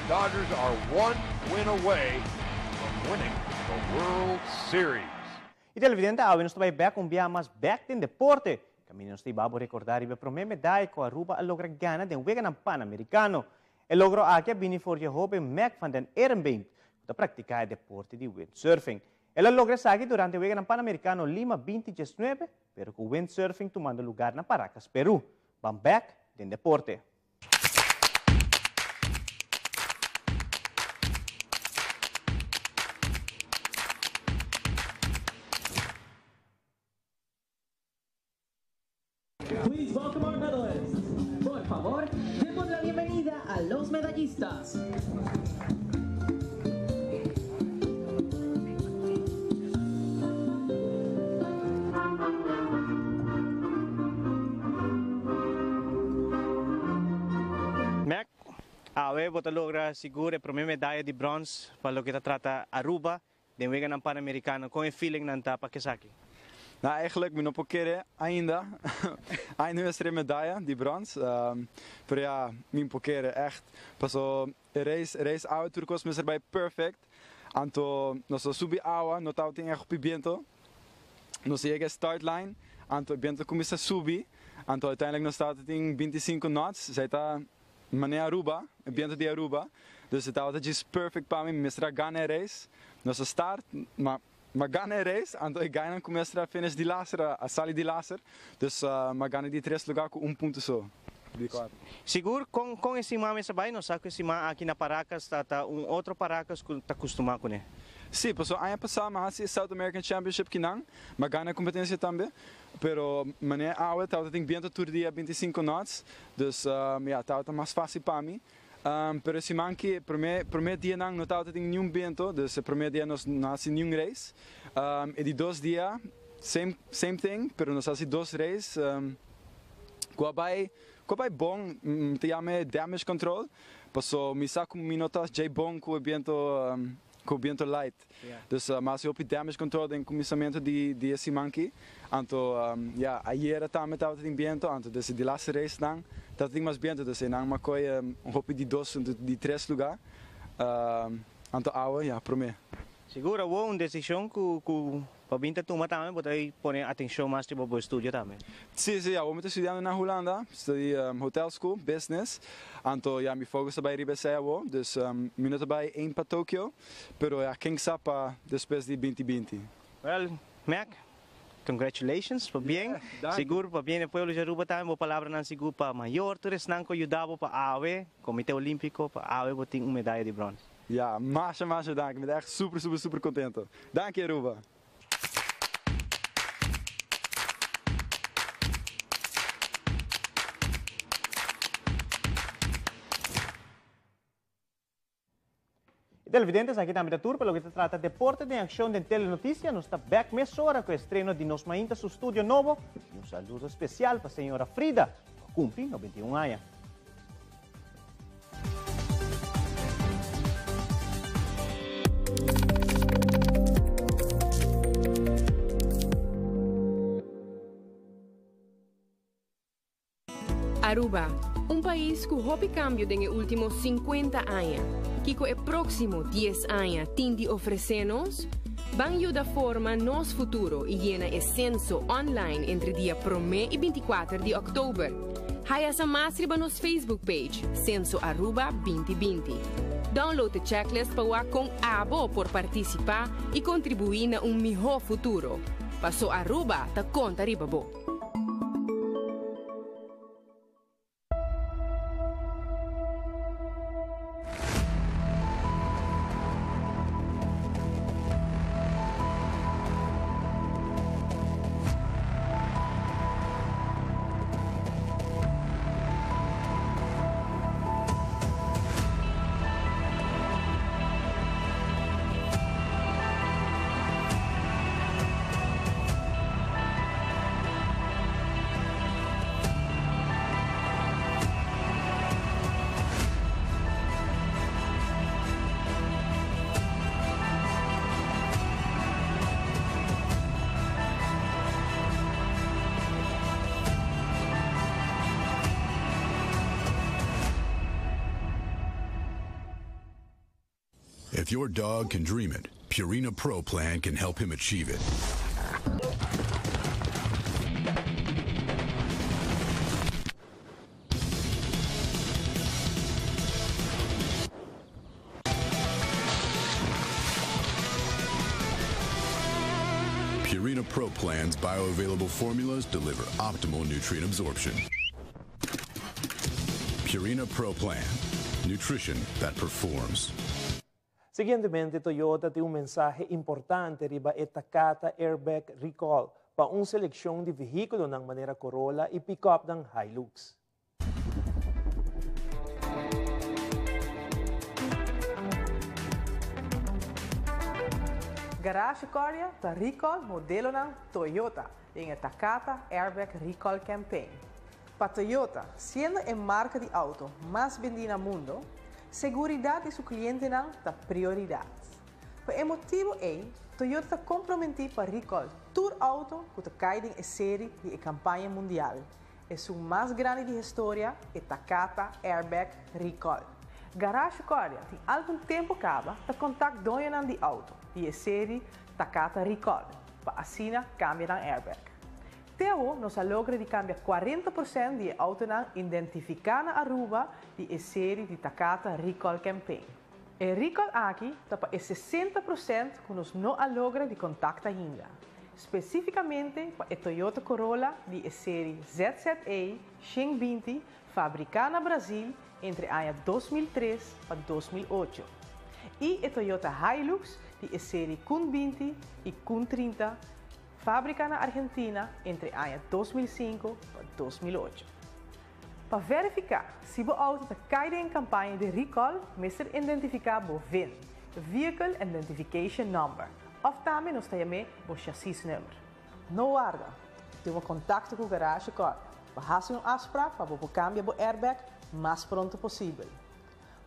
Dodgers are 1 win away from winning the World Series. E televidente, awe nos ta bay bek un bia mas bek den deporte. Caminda nos ta hiba bo recorda riba e prome medaya cu Aruba a logra gana den Weganan Panamericano. E logro aki a bini for di e hoben Meg van den Ehrenbeemt, cu ta practica e deporte di windsurfing. El a logra esaki durante e Weganan Panamericano Lima 2019, pero cu windsurfing tumando lugar na Paracas, Peru. Ban bek den deporte. los medallistas. Mac, awe bo ta logra sigur e prome medaya di brons pa loke ta trata Aruba den Weganan Panamericano. Con e feelingnan ta pa kesaki? Nou, eigenlijk mi no por kere ainda. Ainda mi a medaya di brons. Pero ja, mi por kere echt. Paso e race, race awe tur cos mester bay perfect. Anto nos a subi awa, no tabatin echt hopi biento. Nos a yega e start line, anto e biento a cuminsa subi. Anto uiteindelijk nos tabatin 25 knots. Esey ta manera Aruba, e biento di Aruba. Dus e tabata djis perfect pa mi, mi mester a gana e race. Nos a start, ma m'a gana e race, anto e guynan cu mester a finish di laster a sali di laster. Dus m'a gana di tres lugar cu un punto so di cuatro. Sigur, con con e siman mester bay? Nos sa cu e siman aki na Paracas ta ta un otro Paracas cu ta custuma cune. Si, pasobra aña pasa m'a haci e South American Championship kinan, m'a gana e competencia tambe. Pero manera awe tabata tin biento tur dia 25 knots, dus ya tabata mas facil pa mi. Pero e siman ki prome prome dianan no tabata tin niun biento, dus e prome dia nos no haci niun race. E di dos dia same same thing, pero nos haci dos race cu a bay cu a bay bon, mi ta yama e damage control, paso mi sa cu mi no ta djey bon cu e biento cu biento light. Dus mi a haci hopi damage control den cuminsamentu di di e siman ki. Anto ya ayera tambe tabata tin biento, anto des e di laatste race nan tabata tin mas biento, dus einan mi a coy un hopi di dos anto di tres lugar, anto awe ya prome. Sigur awor un decision cu cu bo bin ta tuma tambe bo ta pone atencion mas riba bo estudio tambe. Si si awor mi ta studiando na Hulanda, study hotel school, business, anto ya mi focus ta bay riba esey awor, dus mi no ta bay aim pa Tokyo, pero ya ken sa pa despues di 2020. Well Mac, congratulations, pabien, sigur pabien e pueblo di Aruba tambe, bo palabranan sigur pa mayor tur esnan cu a yuda bo pa awe, Comite Olimpico, pa awe bo tin un medaya di brons. Ya, masha masha danki, mi ta echt super super super contento. Danki Aruba! E televidentes, aki tambe ta tur pa loke ta trata Deporte den Accion den Telenoticia. Nos ta bek mesora cu estreno di Nos Mainta su studio nobo y un saludo especial pa señora Frida cu a cumpli 91 aña. Aruba, un pais cu hopi cambio den e ultimo 50 aña. Kico e proximo 10 aña tin di ofrece nos? Ban yuda forma nos futuro y yena e censo online entre dia prome y 24 di october. Haya sa mas riba nos Facebook page, Censo Aruba 2020. Download e checklist pa wak con abo por participa y contribui na un miho futuro. Paso Aruba ta conta riba bo. If your dog can dream it, Purina Pro Plan can help him achieve it. Purina Pro Plan's bioavailable formulas deliver optimal nutrient absorption. Purina Pro Plan. Nutrition that performs. Siguientemente Toyota tin un mensahe importante riba e Takata Airbag Recall pa un seleccion di vehiculonan manera Corolla y pick-upnan Hilux. Garage Cordia ta recall modelonan Toyota den e Takata Airbag Recall Campaign. Pa Toyota, siendo e marca di auto mas bendi na mundo, seguridad di su clientenan ta prioridad. Pa e motibo ey, Toyota ta compromenti pa recall tur auto cu ta cay den e serie di e campaña mundial, esun mas grandi di historia, e Takata Airbag Recall. Garage Cordia tin algun tempo caba ta contact doñonan di auto di e serie Takata Recall pa asina cambia nan airbag. Te awo nos a logra di cambia 40% di e autonan identifica na Aruba di e serie di Takata Recall Campaign. E recall aki ta pa e 60% cu nos no a logra di contact ainda. Specificamente pa e Toyota Corolla di e serie ZZE 120 fabrica na Brasil entre aña 2003 pa 2008 y e Toyota Hilux di e serie Cun 20 y Cun 30 fabrica na Argentina entre aña 2005 pa 2008. Pa verifica si bo auto ta cay den campaña di recall, mester identifica bo VIN, Vehicle Identification Number, of tambe nos ta yam'e bo chassis number. No warda! Tuma contacto cu Garage Cordia pa haci un afspraak pa bo por cambia bo airbag mas pronto posibel.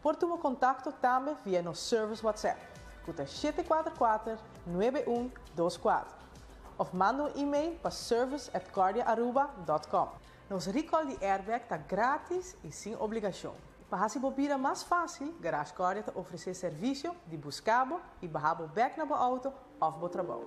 Por tuma contacto tambe via nos service WhatsApp cu ta 744 9124 of manda un email pa service@cordiaaruba.com. Nos recall di airbag ta gratis y sin obligacion. Pa haci bo bida mas facil, Garage Cordia ta ofrece servicio di busca bo y baha bo bek na bo auto of bo trabou.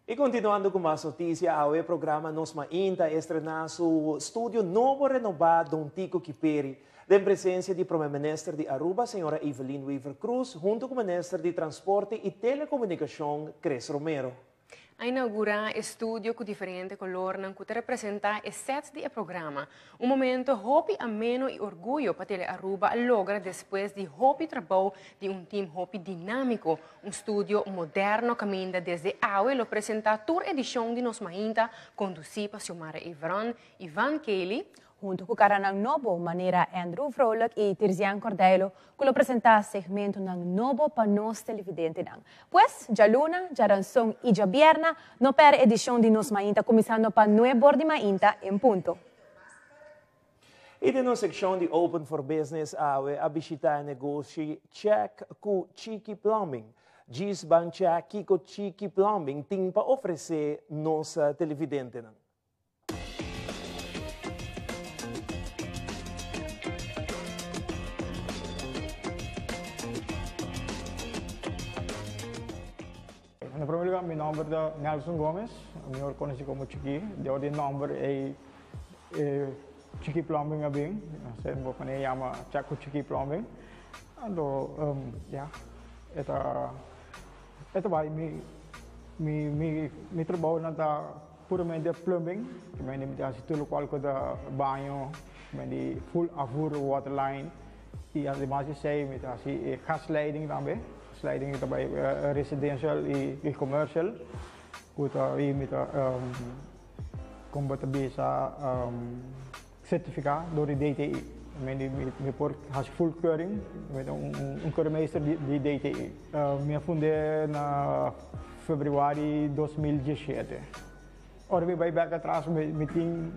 Y continuando cu mas noticia, awe programa Nos Mainta a estrena su studio nobo renoba Don Tico Kiperi, den presencia di Prome Minister di Aruba, Señora Evelyn Wever-Croes, hunto cu Minister di Transporte y Telecomunicacion, Chris Romero. A inaugurá e studio ku diferente kolornan ku ta representá e sèt di e programa. Un momento hopi ameno i orguyo pa Tele Aruba a logra despues di hopi trabou di un tim hopi dinámiko. Un studio moderno kaminda desde awe lo presentá tur edishon di Nos Mainta kondusí pa Xiomara Evran, Ivan Kelly, Huntu ku karanan nobo manera Andrew Vrolijk i Tirzian Cordelo ku lo presentá segmentonan nobo pa nos televidentenan. Pues, djaluna, djaranson i djabièrna no pèrdè edishon di Nos Mainta kuminsando pa nuebor di mainta en punto. I den nos sekshon di Open for Business awe a bishitá e negoshi Check ku Chiki Plumbing. Djis ban chèk kiko Chiki Plumbing tin pa ofresé nos televidentenan. Na primer lugar, mi nomber ta Nelson Gomez, mihor conoci como Chiki. Dor di nomber ey e Chiki Plumbing a bin. Asina bo pone yama Chaco Chiki Plumbing. Anto, ya, e ta e ta bay mi mi mi mi trabounan ta Puramente plumbing, ki men di mi ta hasi tur lokual ku ta baño, ki men di full afvoer waterline i ademas di esei mi ta hasi e gasleiding tambe, gasleiding ta bai residential i commercial ku ta i mi ta kon bo ta bisa sertifiká dor di DTI, ki men di mi por hasi full keuring, mi ta un keurmeester di DTI. Mi a fund'é na Februari 2017. Ora mi bai bek atras mi tin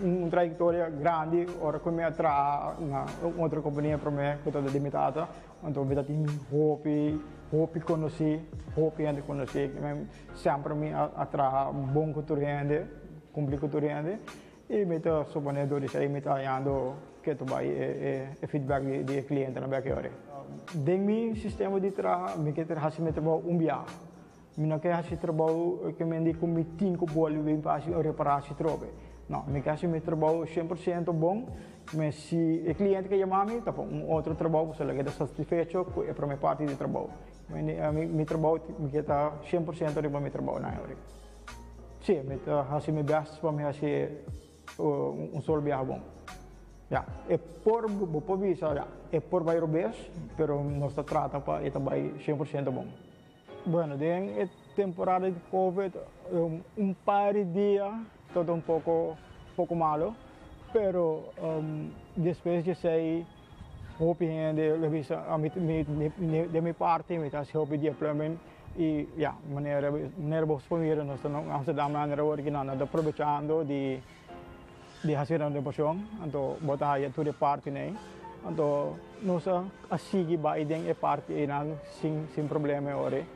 un trayektoria grandi ora ku mi a traha na un otro kompania promé ku tabata di mi tata. Anto mi ta tin hopi hopi konosí, hopi hende konosí. Semper mi a traha bon ku tur hende, kumpli ku tur hende i mi ta suponé dor di esei mi ta hañando ketu bai e feedback di e klientenan bek e ora. Den mi sistema di traha mi ke hasi mi trabou un biaha. Mi no ke hasi trabou ke men di ku mi tin ku bolbe bin pa hasi un reparasi trobe. No, mi ke hasi mi trabou 100% bon, me si e kliente ke yama mi ta pa un otro trabou pasobra lo ke ta satisfecho ku e prome parti di trabou. Mi trabou mi ke ta 100% riba mi trabou nan e ora. Si, mi ta hasi mi best pa mi hasi un solo biaha bon. Ya, e por, bo por bisa, ya, e por bai robes, pero nos ta trata pa e ta bai 100% bon. Bueno, den e Temporada di Covid un par di dia tabata un poco poco malo pero despues di esey hopi hende lo bisa ami di mi parti mi ta haci hopi dia plumbing y ya manera manera bo por mira nos ta na Amsterdam manera awor ki nan ta probechando di di haci renovacion anto bo ta haya tur e partinan anto nos a sigui bay den e parti eynan sin sin problema e ora ey.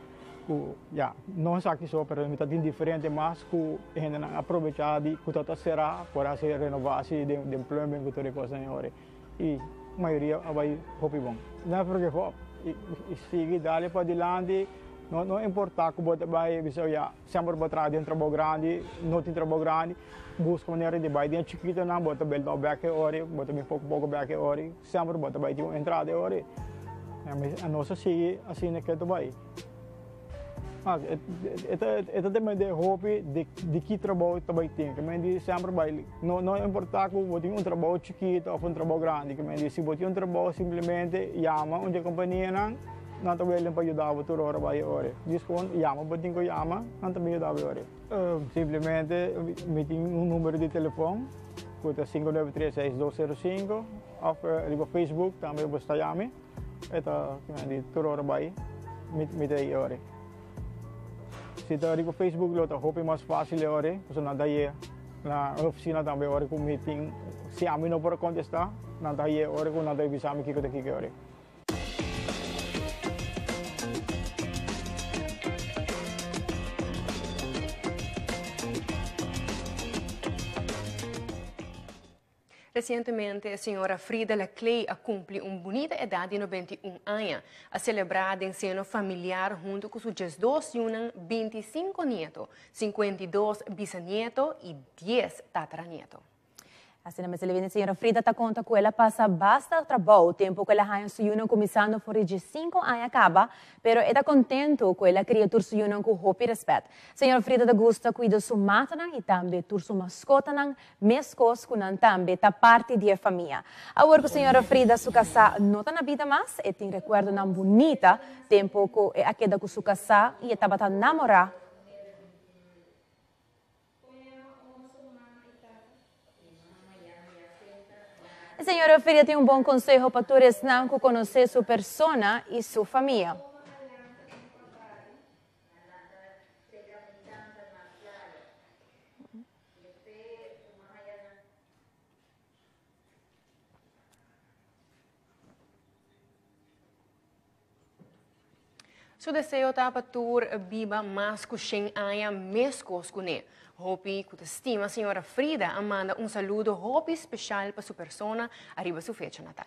Ku ya, no esaki so, pero mi ta tin diferente mas ku e hendenan a probechá di ku ta ta será por hasi renovatie den den plumbing ku tur e kosnan e ora. I mayoria a bai hopi bon. Never give up i i sigui dale padilanti, no no importá ku bo ta bai bisa ya semper bo traha den trabou grandi, no tin trabou grandi, buska manera di bai den e chikitonan, bo ta build up bek e ora, bo ta bin poko poko bek e ora. Semper bo ta bai tin un entrada e ora ei. Nos a sigui asina ke ta bai. Mas e ta depende hopi di ki trabou ta bai tin. Kimen di semper bai no no importa ku bo tin un trabou chikito of un trabou grandi. Kimen di si bo tin un trabou simplemente yama un di e kompanianan nan ta willing pa yuda bo tur ora bai e ora ei. Djis kon yama bo tin ku yama nan ta bin yuda bo e ora ei. Simplemente mi tin un numero di telefon ku ta 5936205 of riba Facebook tambe bo sta yami e ta di tur ora bai mi ta ei ora. Si ta riba Facebook lo ta hopi mas fácil e ora pasobra nan ta haye na ofisina tambe ora ku mi tin si ami no por a kontestá nan ta haye ora ku nan ta bisa mi kiko ta kiko e ora. Resientemente señora Frida Laclay a cumpli un bunita edad di 91 aña. A celebra den seno familiar hunto cu su 12 yunan, 25 nieto, 52 bisanieto y 10 tataranieto. Asina mes Levin señora Frida ta konta ku el a pasa basta trabou tempu ku el a haña su yunan kuminsando for di diesinko aña kaba, pero e ta kontentu ku el a kria tur su yunan ku hopi rèspèt. Señora Frida ta gusta kuida su matanan i tambe tur su maskotanan meskos ku nan tambe ta parti di e famia. Awor ku señora Frida su kasá no ta na bida mas, e tin rekuerdonan bunita tempu ku e a keda ku su kasá i e tabata namorá. E señora Ofelia tin un bon conseho pa tur esnan cu conoce su persona y su famia. Su deseo ta pa tur biba mas ku shen aña meskos kuné. Hopi ku ta stima señora Frida a manda un saludo hopi speshal pa su persona ariba su fecha natal.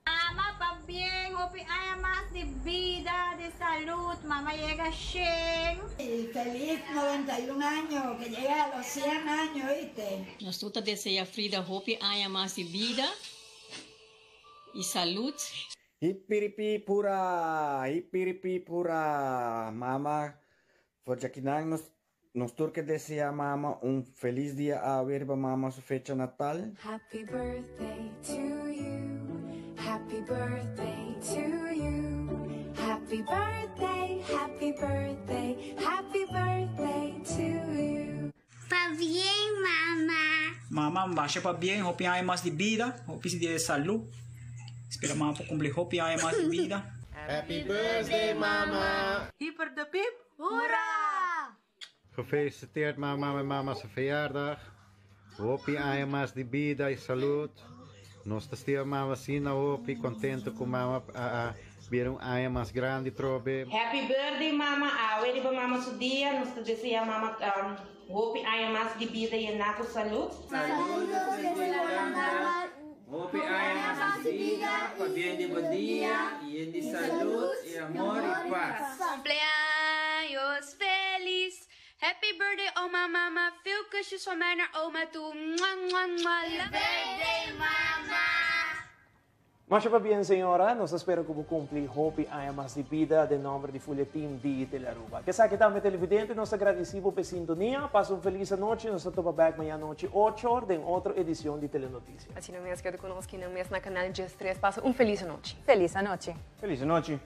Mama pabien hopi aña mas di bida, di salud, mama yega shen. Feliz 91 año, que llegue a los 100 años, oíste. Nos tur ta desea Frida hopi aña mas di bida y salud. Hipiripip hura, hipiripip hura, mama for djakinan nos nos tur ke desea mama un felis dia awe riba mama su fecha natal. Happy birthday to you, happy birthday to you, happy birthday, happy birthday, happy birthday to you. Pabien mama. Mama masha pabien hopi aña mas di bida hopi si di salu spera mama por cumpli hopi aña mas di bida. Happy birthday mama. Hyper de piep hoera! Gefeliciteerd mama met mama su verjaardag. Hopi aña mas di bida y salud. Nos ta stima mama asina hopi contento cu mama a bira un aña mas grandi trobe. Happy birthday mama awe riba mama su dia nos ta desea mama hopi aña mas di bida yena cu salud. Saludos desde Holanda. Hopi aña mas di bida pabien di bo dia yen di salud y amor y paz. Cumpleaños feliz Happy birthday oma mama veel kusjes van mij naar oma toe mwah mwah mwah love birthday mama. Masha pabien señora, nos ta spera cu bo cumpli hopi aña mas di bida den nomber di full e team di Telearuba. Esaki tambe televidente, nos ta gradici bo p'e sintonia, pasa un feliz anochi, nos ta topa bek mañana nochi ocho or den otro edicion di Telenoticia. Asina mes keda cu nos kinan mes na canal 13. Pasa un feliz anochi. Feliz anochi. Feliz anochi.